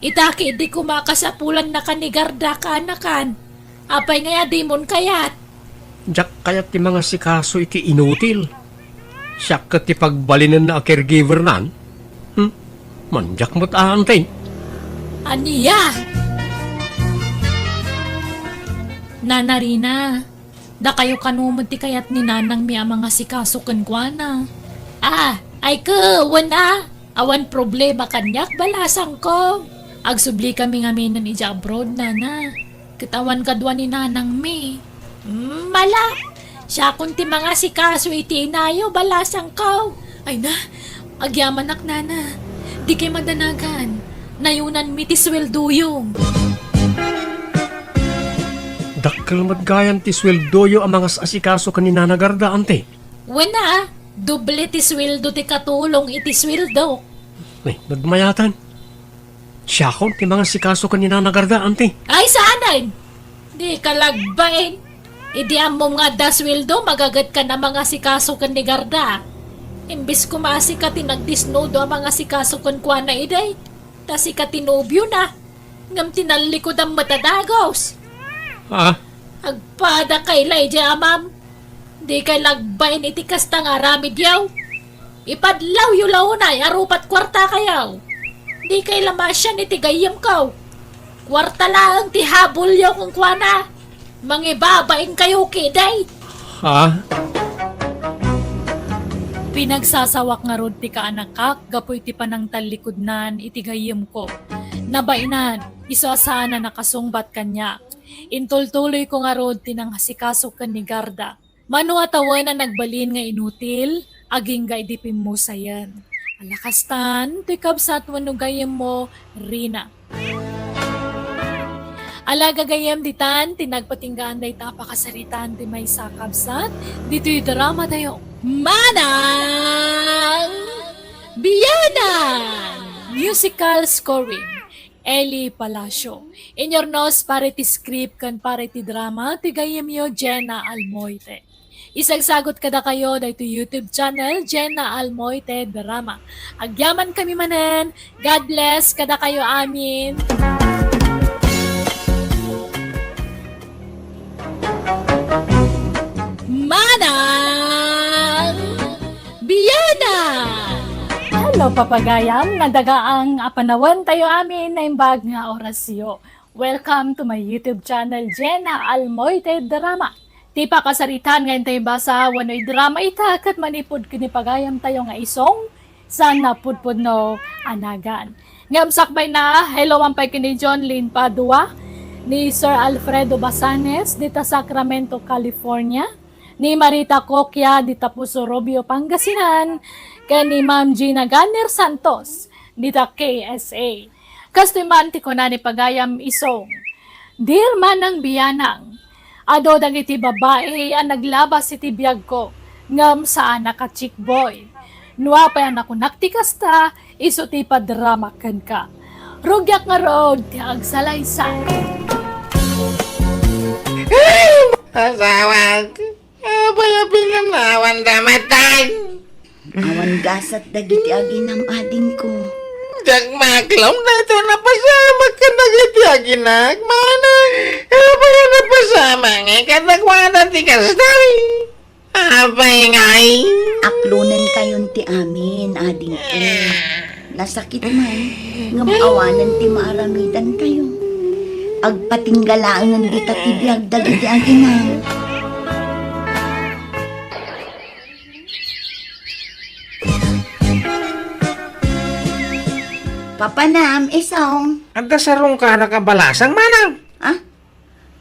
Ita ketdi koma a kasapulannaka ni Garda kaanakan. Apay ngay a dimon kayat? Diak kayat ti mangasikaso iti inutil. Siak ket ti pagbalinenna a caregivernan. Hmm? Mandiak met a, Auntie. Ania? Nana Rina, dakayo kano met ti kayat ni nanangmi a mangasikaso kenkuana? Ah, ay ket, wen a, awan problema kaniak, balasangko. Agsublikamin ngamin idiay abroad, nana. Ket awan kadua ni nanangmi. Mm, mala, siakon ti mangasikaso iti inayo, balasangko. Ay na, agyamanak, nana. Dikay madanagan. Nayunanmi ti sueldoyo. Dakkel met gayam ti sueldoyo a mangas-asikaso ken ni Nana Garda, anti? Wen a, doble ti sueldo ti katulong iti sueldo. Ay, nagmayatan. Siakon ti mangasikaso ken ni Nana Garda, anti? Ay, saanen! Dika lagbain. Idi ammom nga adda sueldo, magagetka a mangasikaso ken ni Garda. Imbes koma a sika ti nagdisnudo a mangasikaso kenkuana idi, ta sika ti nobiona. Ngem tinallikodam met a dagus. Ah? Agpadakay la idiay amam. Dikay lagbain iti kasta nga aramidyo. Ipadlawyo la unay a rupat kuartakayo. Dikay la maasian iti gayyemko. Kuarta laeng ti habulyo kenkuana. Mangibabainkayo ketdi. Ha? Pinagsasawak ngarud ti kaanakak gapu iti panangtallikudnan iti gayyemko. Nabainan, isu a saan a nakasungbat kaniak. Intultuloyko ngarud ti nangasikaso ken ni Garda. Mano a tawen a nagbalin nga inutil, agingga idi pimmusayen. Ala kastan, toy kabsat wenno gayyemmo, Rina. Ala gagayyem ditan ti nagpatinggaan dayta a pakasaritaan ti maysa a kabsat, ditoy drama tayo. Manang Biyanan! Musical scoring, Eli Palacio. Inyurnos para iti script ken para iti drama ti gayyemyo Jenna Almoite. Isagsagut kadakayo daytoy YouTube channel, Jenna Almoite Drama. Agyamankami manen. God bless kadakayo amin. Manang Biyanan! Hello, papagayam. Nadagaang a panawen tayo amin naimbag nga orasyo. Welcome to my YouTube channel, Jenna Almoite Drama. Ti pakasaritaan nga intay basa wenno idrama ita ket manipud ken ni pagayam tayo nga isong, saan a pudpudno a nagan. Ngem sakbay na, hello man pay ken ni John Lynn Padua, ni Sir Alfredo Basanes, dita Sacramento, California, ni Marita Coquia, dita Poso Rubio, Pangasinan, ken ni Ma'am Gina Ganner Santos, dita K S A. Kastoy man ti kuna ni pagayam isong, Dear Manang Biyanang, adu dagiti babai a naglabas iti biagko, ngem saanak a chick boy. No apay a nakunak ti kasta, isu ti ipadrama kenka. Rugiak ngarud ti agsalaysay. Asawak, apay a pinanawanda matay? Awan gasat dagiti aginam, adingko. Diak maklom daytoy a napasamak kadagiti aginak, manang. Apay a napasamak nga kadakuada ti kasta? Apay ngay? Aklonenkayon ti amin, adingko. Nasakit man, ngem awanen ti maaramidantayo. Agpatingga laengen dita ti biag dagiti aginam. Papanam, isong. Adda sarungkanak a balasang, manang? Ah?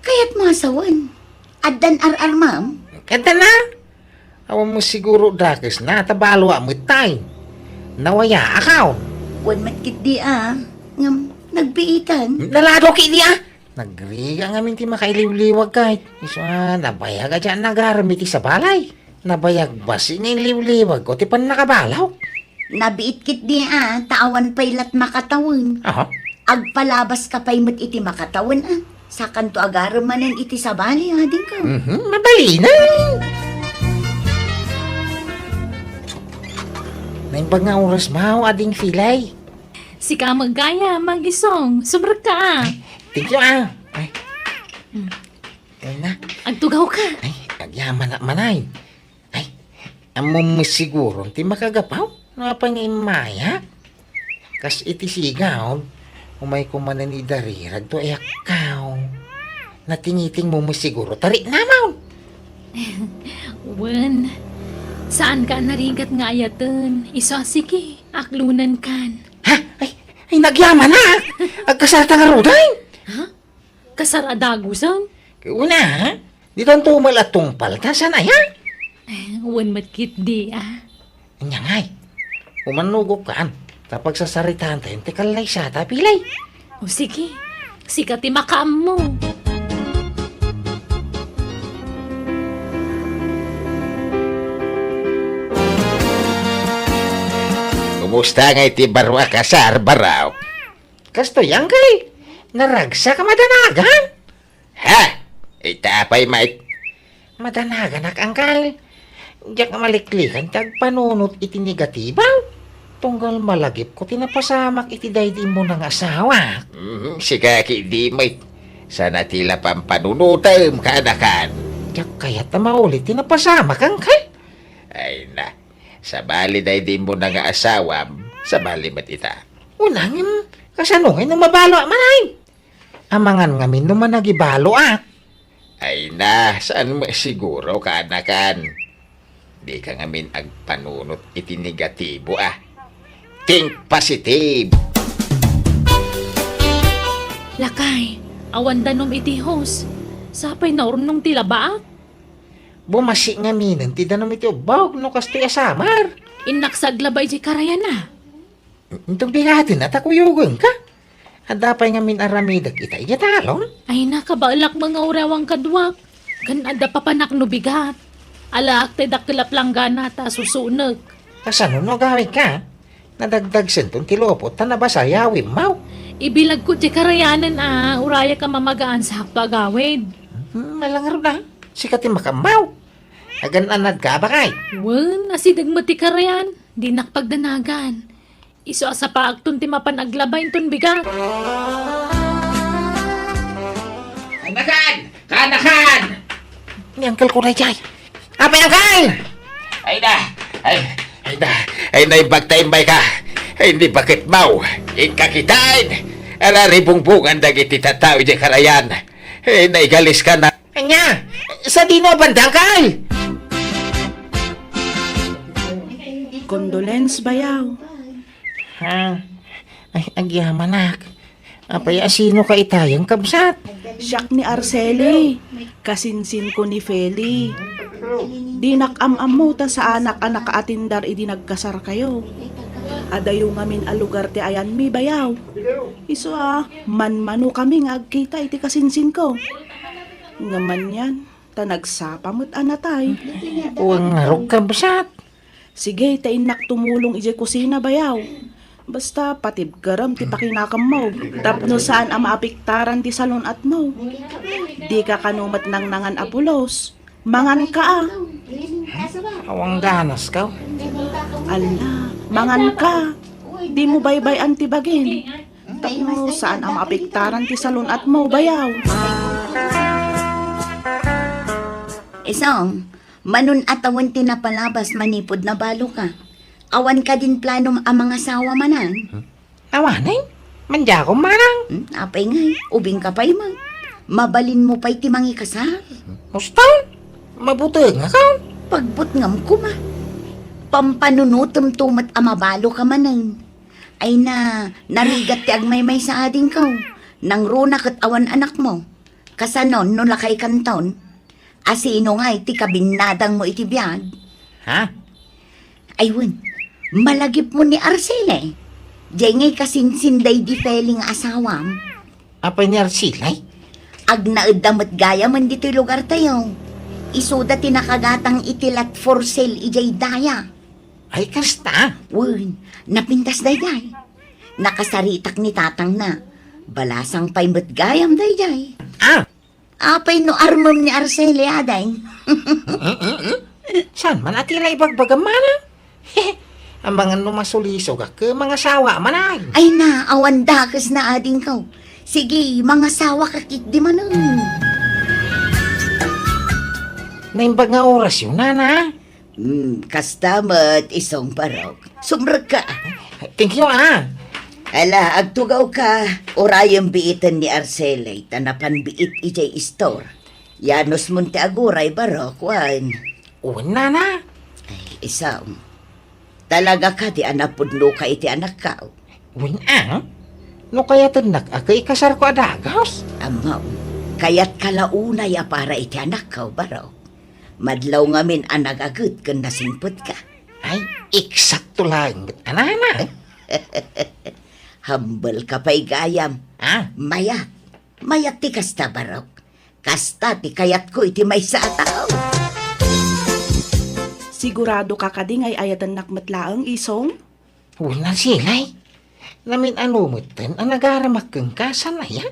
Kayatmo a sawen? Addan ar-armam? Adda na. Awan mo siguro dakesna, ta balo a met tay. Nawayaakaw. Wen met ketdi a, ngem nagbiitan. Nalado ketdi a. Nagrigat ngamin ti makailiwliwag kay. Isu a, nabayag a diak nagaram iti sabalay. Nabayag bassit nga iliwliwagko ti pannakabalawk. Nabiit ketdi a, ta awan pay lat makatawen. Aha. Agpalabaska pay met iti makatawen a. Sakanto agaram manen iti sabali, adingko. Mhm, mabalin. Naimbag nga oras, mao, ading Filay. Sika met gayam, Mang Isong. Sumrekka a. Thank you, a. Ay. Hmm. Ay na. Agtugawka. Ay, agyamanak manay. Ay, ammom met siguro ti makagapu? No apay nga immaya? Kas iti sigaw, umayko manen idarirag to ayakkaw. Natingitingmo met siguro, ta riknamon. Wen, saanka a narigat nga ayaten. Isu a sige, aklonenkan. Ha? Ay, ay, nagyamanak! Agkasarta ngaruden? Ha? Kasar a dagusen? Una, ha? Ditanto met la tungpalta, saan aya? Eh, wen met ketdi, a. Ania ngay? Umannogokkan, ta pagsasaritaantayon ti kallaysata, Pilay. O sige, sika ti makaammo. Kumusta ngay ti baro a kasar, baro? Kastoy, angkel. Naragsak a madanagan. Ha? Ita pay met. Madanaganak, angkel. Diak maliklikan ti agpanunot iti negatibo. Tunggal malagipko ti napasamak iti daydi immuna nga asawa. Mhm, sika ketdi met. Saan a ti la pampanunotem, kaanakan. Diak kayat a maulit ti napasamak, angkel. Ay na, sabali daydi immuna nga asawam, sabali met ita. Una ngem, kasano ngay no mabaloak manen? Amangan ngamin no managibaloak. Ay na, saan met siguro, kaanakan? Dika ngamin agpanunot iti negatibo, a. Think positive! Lakay, awan danum iti hose. Sapay naurnong ti labaak. Bumasi ngaminen ti danum iti ubbog no kastoy a summer. Innak sa aglaba idiay karayan, a. Inton bigaten a ta kuyogenka. Adda pay ngamin aramidek ita idiay talon? Ay, nakabaelak nga uray awan kaduak. Ken adda papanak no bigat. Alaak ti dakkel a planggana ta susunek. Kasano no agawidka? Nadagdagsenton ti lupot ta nabasa yawimmo. Ibilagko ti karayanen a urayak a mamagaan sa hakto agawid. Hmm, malangarod a. Sika ti makaammo. Agan-anadka a bakay. Wen, asideg met ti karayan. Dinak pagdanagan. Isu a sapaakton ti mapan aglaba inton bigat. Kaanakan! Kaanakan! Ni Uncle ko daydiay. Apay, Uncle! Ay na! Ay, ay na! Ay, naimbag ta immayka! Ay, ni baketmo! Inka kitaen! Araribungbongan dagiti tattao idiay karayan! Ay, naigaliska na! Ania? Sadino a banda, Uncle? Condolence, bayaw. Ha? Ay, agyamanak. Apay, asinoka itayen, kabsat? Siak ni Arceli, kasinsinko ni Feli. Dinak am-ammo ta saanak a nakaatindar idi nagkasarkayo. Adayo ngamin a lugar ti ayanmi, bayaw. Isu a, manmanokami nga agkita iti kasinsinko. Ngem anian, ta nagsapa met a natay. Wen ngarud, kabsat. Sige, ta innak tumulong idiay kusina, bayaw. Basta, patibkerem ti pakinakemmo tapno saan a maapektaran ti salun-atmo. Dika kano met nangnangan a pulos. Manganka a. Awan ganaska. Ala, manganka. Dimo baybay-an ti bagim. Tapno saan a maapektaran ti salun-atmo, bayaw. Isong, manon a tawen ti napalabas manipud nabaloka. Awan kadin planom a mangasawa manen? Hmm? Awanen? Mandiakom manang? Hmm, apay ngay, ubingka pay man. Mabalinmo pay ti mangikasar. Musta? Mabutengakon? Pagbutngam koma. Pampanunotemto met a mabaloka manen. Ay na, narigat ti agmaymaysa adingko. Nangruna ket awan anakmo. Kasanon no lakaykanton? Asino ngay ti kabinnadangmo iti biag? Ha? Ay wen, malagipmo ni Arceli. Jay ngay kasinsin daydi Feli nga asawam. Apay ni Arceli? Agnaedda met gayamen ditoy lugartayo. Isuda ti nakagatang iti lot for sale idiay daya. Ay, kasta? Wen, napintas daydiay. Nakasaritak ni tatangna. Balasang pay met gayam daydiay. Ah! Apay no armem ni Arceli, aday? Mm, mm, mm. Saan man a ti la ibagbagam, manang? Amangan no masulisogak ket mangasawa manay. Ay na, awan dakesna, adingko. Sige, mangasawaka ketdi manen. Naimbag nga orasyo, nana. Hmm, kasta met, isong barok. Sumrekka. Thank you, ah. Ala, agtugawka, urayem biiten ni Arceli, ta napan biit idiay istor. Yanos mon ti aguray, Barok, wen. Wen, nana. Ay, isam. Talaga kadi a napudnoka iti anakkaw? Wen, a? No kayatennak a ket ikasarko a dagus? Ammo, kayatka la unay a para iti anakkaw, Barok. Madlaw ngamin a nagaget ken nasingpetka. Ay, eksakto laeng met a, nana. Hambelka pay gayam. A? Mayat. Mayat ti kasta, Barok. Kasta ti kayatko iti maysa a tao. Siguradoka kadi nga ay-ayatennak met laeng, Isong? Wen, Arceli. Namin-ano metten a nagaramak kenka, saan aya?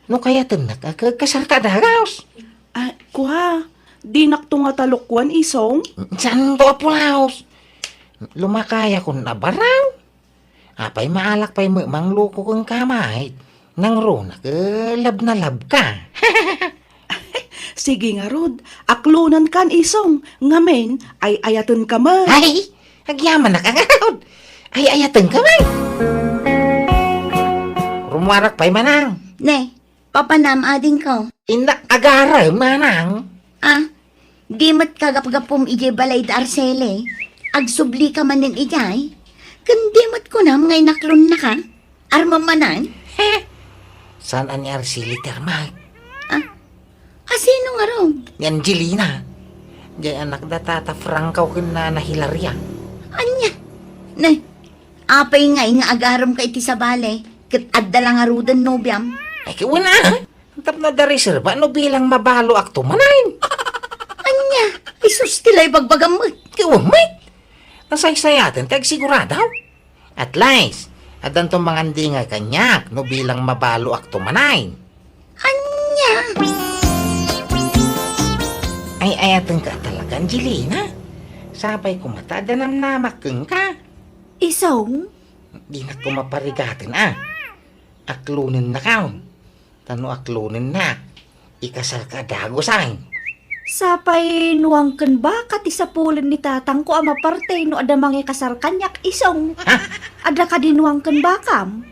No kayatennak a ket kasarka a dagus. A, kua, dinakto nga talukwan, Isong? Saanto a pulaos? Lumakayakon a baraw. Apay, maalak pay met mangluko kenka met. Nangrunak, eh, love na love ka. Sige ngarud, aklonenkan, Isong, ngamin, ay-ayatenka met. Ay, agyamanak a ngarud. Ay-ayatenka met. Rummuarak pay, manang. Ne, papanam, adingko. Innak agarem, manang. A, di met kagapgapum idiay balay da Arceli. Agsublika manen idiay. Ken di met kunam nga inaklonnaka. Armam manen? Saan a ni Arceli ti armak? A, a, sino ngarud? Ni Angelina. Diay anak da Tata Franco ken Nana Hilaria. Ania? Ne, apay ngay nga agaremka iti sabali, ket adda la ngaruden nobiam? Ay, ket wen a. Tapno adda reserba no bilang mabaluakto manen. Ania? Isus ti la ibagbagam met. Ket wen met. Nasaysayaten ti agsigurado. At least, addanto mangandingay kaniak no bilang mabaluakto manen. Ania? Ay-ayatenka talaga, Angelina. Sapay koma ta adda namnamak kenka. Isong? Dinak koma parigaten a. Aklonennakon. Ta no aklonennak, ikasarka a dagus, ay. Sapay nuang ken baka ti sapulen ni tatangko a maparti no adda mangikasar kaniak, Isong. Ha? Adda kadi nuang ken bakam?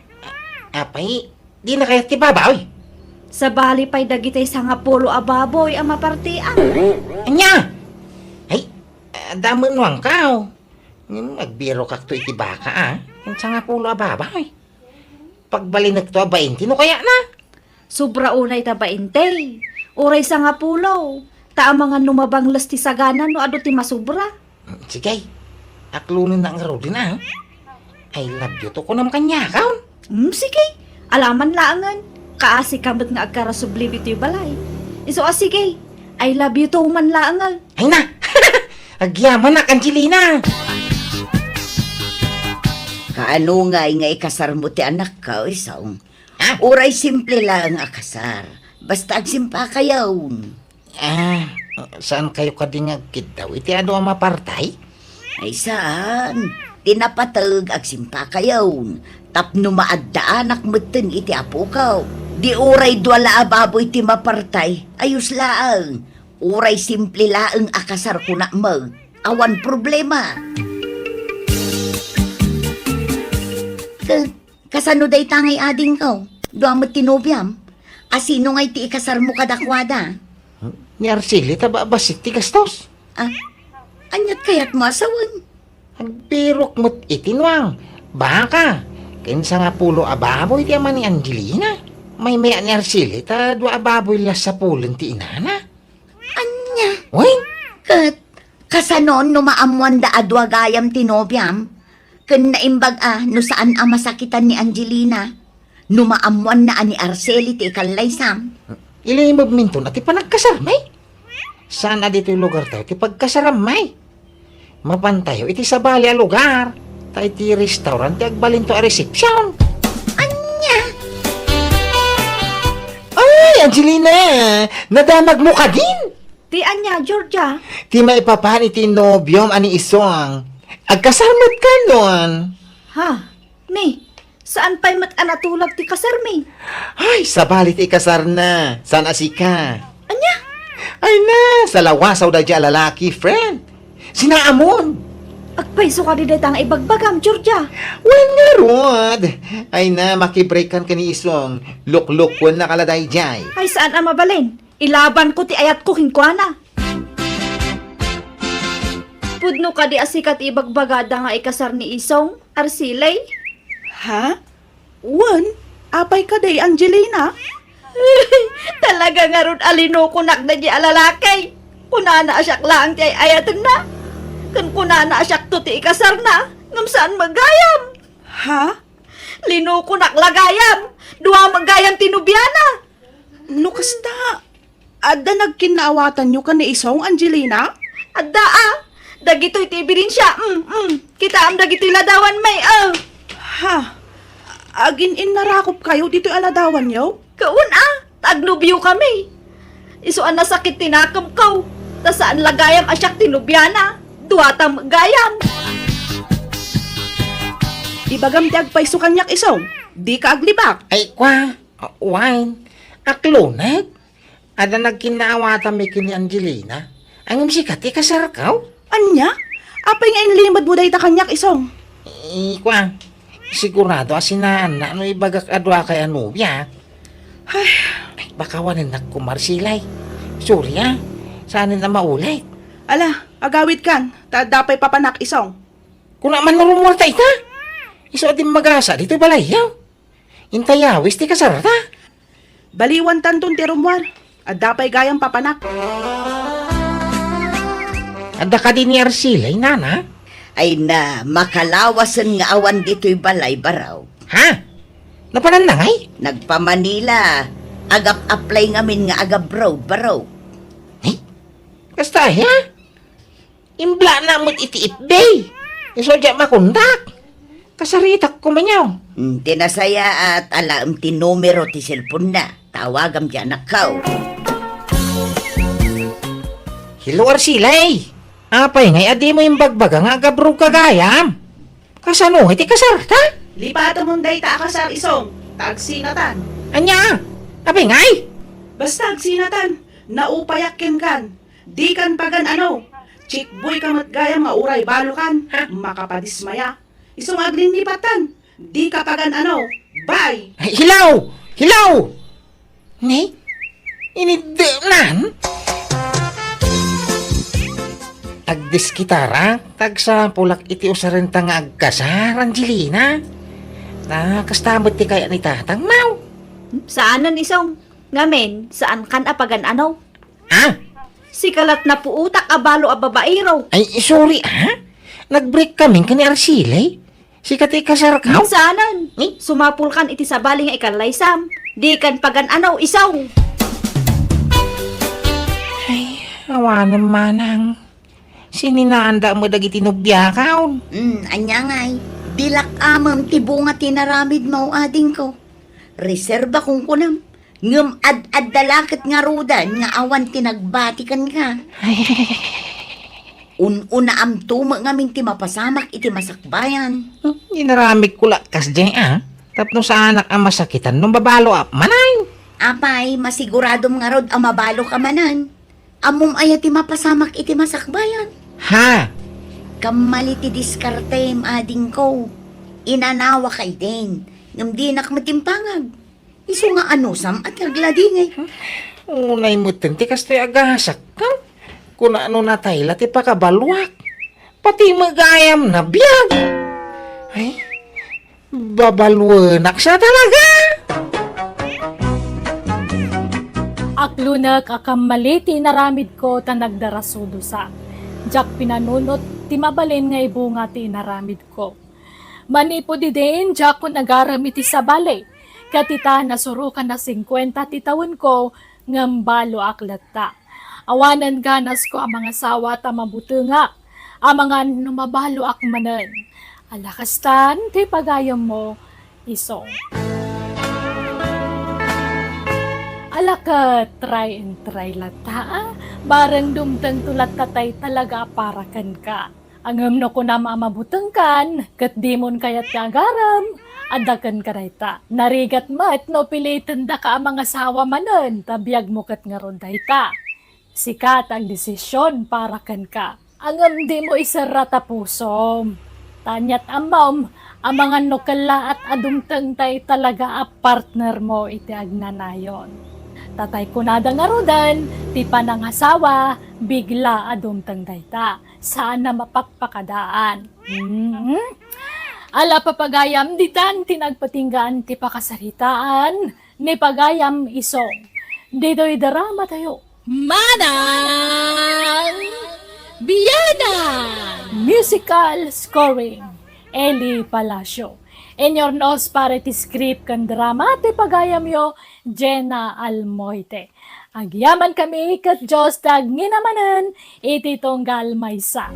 Apay, dina kayat ti baboy? Sabali pay dagiti sangapulo a baboy a mapartian. Ania? Ay, adda met nuangko. Ngem agbirokakto iti baka, a. Ken sangapulo a baboy. Pagbalinekto a bainte no kayatna. Sobra unay ta bainte. Uray sangapulo. Ta amangan no mabangles ti sagana no adu ti masobra. Mm, sige. Aklonennak ngaruden a. I love you to kunam kaniakon. Mm, sige. Alaman laengen. Kaasika met nga agkarasubli ditoy balay. Isu a sige. I love you to man laengen. Ay na! Agyamanak, Angelina! Kaano ngay nga ikasarmo ti anakko, Isong? Ha? Uray simple laeng a kasar. Basta agsimpakayon. A, saankayo kadi nga agkiddaw iti adu a maparti? Ay, saan. Ti napateg, agsimpakayon. Tapno maaddaanak metten iti apoko. Di uray dua la a baboy ti maparti, ayos laeng. Uray simple laeng a kasar, kunak met, awan problema. Ka-, kasano dayta ngay adingko? Dua met ti nobiam. A, sino ngay ti ikasarmo kadakuada? Ni Arceli ta ba-, bassit ti gastos. A, aniat kayatmo a sawen? Agbirok met iti nuang, baka, ken sangapulo a baboy ti ama ni Angelina. Maymayat ni Arceli ta dua a baboy la sapulen ti inana. Ania? Wen? Ket kasano no maammoanda a dua gayam ti nobiam? Ken naimbag a no saan a masakitan ni Angelina no maammoanna a ni Arceli ti ikallaysam? Ilimebminton a ti panagkasarmi. Saan a ditoy lugartayo ti pagkasarammi. Mapantayo iti sabali a lugar, ta iti restaurant ti agbalinto a resepsiyon. Ania? Ay, Angelina! Nadamagmo kadin? Ti ania, Georgia? Ti maipapan iti nobiom a ni Isong. Agkasar met kanon. Ha? Mi, saan pay met a natulag ti kasarmi? Ay, sabali ti ikasarna. Saan a sika? Ania? Ay na, salawasaw daydiay a lalaki, friend. Sinaamon. Agpayso kadi dayta nga ibagbagam, Georgia? Wen ngarud! Ay na, makibreak-an ken ni Isong. Luklukennaka la daydiay. Ay, saan a mabalin. Ilabanko ti ayatko kenkuana. Pudno kadi a sika ti ibagbagada nga ikasar ni Isong, Arcilay? Ha? Wen, apay kadi, Angelina? Talaga ngarud a linukonak daydiay a lalaki. Kunana a siak laeng ti ay-ayatenna. Ken kunana a siakto ti ikasarna, ngem saan met gayam. Ha? Linukonak la gayam. Dua met gayam ti nobiana. No kasta, adda nagkinnaawatanyo ken ni Isong, Angelina? Adda a. Dagitoy ti ebidensia. Mm, mm. Kitaem dagitoy ladawan, may, ah. Ha? Agin-innarakopkayo ditoy a ladawanyo? Kaun a, ta agnobiokami. Isu a nasakit ti nakemko. Ta saan la gayam a siak ti nobiana. Duata met gayam. Ibagam ti agpayso kaniak, Isong. Dika aglibak. Ay, kua, wen, akloneg. Adda nagkinnaawatanmi ken ni Angelina. Ngem sika ti kasarko? Ania? Apay nga inlimedmo dayta kaniak, Isong? Eh, kua, sigurado a sinaanna no ibagak a duakay a nobia. Ay. Baka wanennak koma, Arcilay. Sorry, ah. Saanen a maulit. Ala, agawidkan, ta adda pay papanak, Isong. Kuna man no rummuarta ita? Isu a dimmagasa ditoy balayyo. Intayawis ti kasarta. Baliwantanton ti rummuar. Adda pay gayam papanak. Adda kadi ni Arcilay, nana? Ay na, makalawasen nga awan ditoy balay, baro. Ha? Napananna ngay? Nagpa-Manila. Agap-apply ngamin nga agabroad, baro. Eh? Kasta aya? Imblana met iti F B. Isu diak makontak. Kasaritak koma niya. Hmm, ti nasayaat, alaem ti numero ti cellphone-na. Tawagam ti anakko. Hello, Arcilay. Apay ngay a dimo imbagbaga nga agabroad ka gayam? Kasano iti kasarta? Lipatemon dayta a kasar, Isong, ta agsinatan. Ania? Apay ngay? Basta agsinatan. Naupayak kenkan. Dikan pagan-ano. Chickboy ka met gayam nga uray balokan. Ha? Makapadismaya. Isu nga aglinnipatan. Dika pagan-ano. Bye! Ay, hello! Hello! Ne? Inidemnan? Agdiskitarak, ta agsapulak iti usarenta nga agkasar, Angelina. Ta kasta met ti kayat ni tatangmo. Saanen, Isong. Ngamin, saankan a pagan-ano. Ah? Sika la't napuotak a balo a babaero. Ay, sorry, ah. Nag-break kami ken ni Arcilay. Sika ti ikasarko? Saanen. Eh? Sumapulkan iti sabali nga ikallaysam. Dikan pagan-ano, Isong. Ay, awanen manang. Sininaanda met dagiti nobiakon. Hmm, ania ngay? Dilak amem ti bunga ti inaramidmo, adingko. Reserba kunkunam. Ngem ad-adda la ket ngaruden nga awan ti nagbati kenka. Un-unaamto met ngamin ti mapasamak iti masakbayan. Hmm, inaramidko la kasdiay a, tapno saanak a masakitan no mabaloak manen. Apay, masiguradom ngarud a mabaloka manen. Ammom aya ti mapasamak iti masakbayan? Ha? Kammali ti diskartem, adingko. Inanawaka idin, ngem dinak met impangag. Isu nga anusam a ti agladingit. Unay metten ti kastoy a gasak, ha? Kuna no natay la ti pakabaloak. Pati met gayam nabiag. Ay, babaluenak sa talaga. Aklonek a kammali ti inaramidko ta nagdarasudosa. Diak pinanunot ti mabalin nga ibunga ti inaramidko. Manipud idin, diakon agarem iti sabali. Ket ita, nasurokan a singkuenta ti tawenko, ngem baloak latta. Awanen ganasko a mangasawa ta mabutengak, amangan no mabaloak manen. Ala kastan ti pagayemmo, Isong. Ala ket, try and try latta, a. Bareng dumtengto latta tay talaga a para kenka. Ngem no kunam a mabutengkan, ket dimon kayat ti agarem, adda kenka dayta. Narigat met no pilitendaka a mangasawa manen, ta biagmo ket ngarud dayta. Sika ti agdesision para kenka. Ngem dimo iserra ta pusom. Ta aniat ammom, amangan no kellaat a dumteng tay talaga a partner mo iti agnanayon. Ta tay kunada ngaruden, ti panangasawa, bigla a dumteng dayta. Saan a mapakpakadaan. Mm-hmm. Ala papagayam ditan ti nagpatinggaan ti pakasaritaan ni Pagayam Isong. Ditoy drama tayo. Manang Biyanan! Musical scoring, Eli Palacio. Inurnos para iti script ken drama ti pagayamyo, Jenna Almoite. Agyaman kami ket Dios ti agngina manen iti tunggal maysa.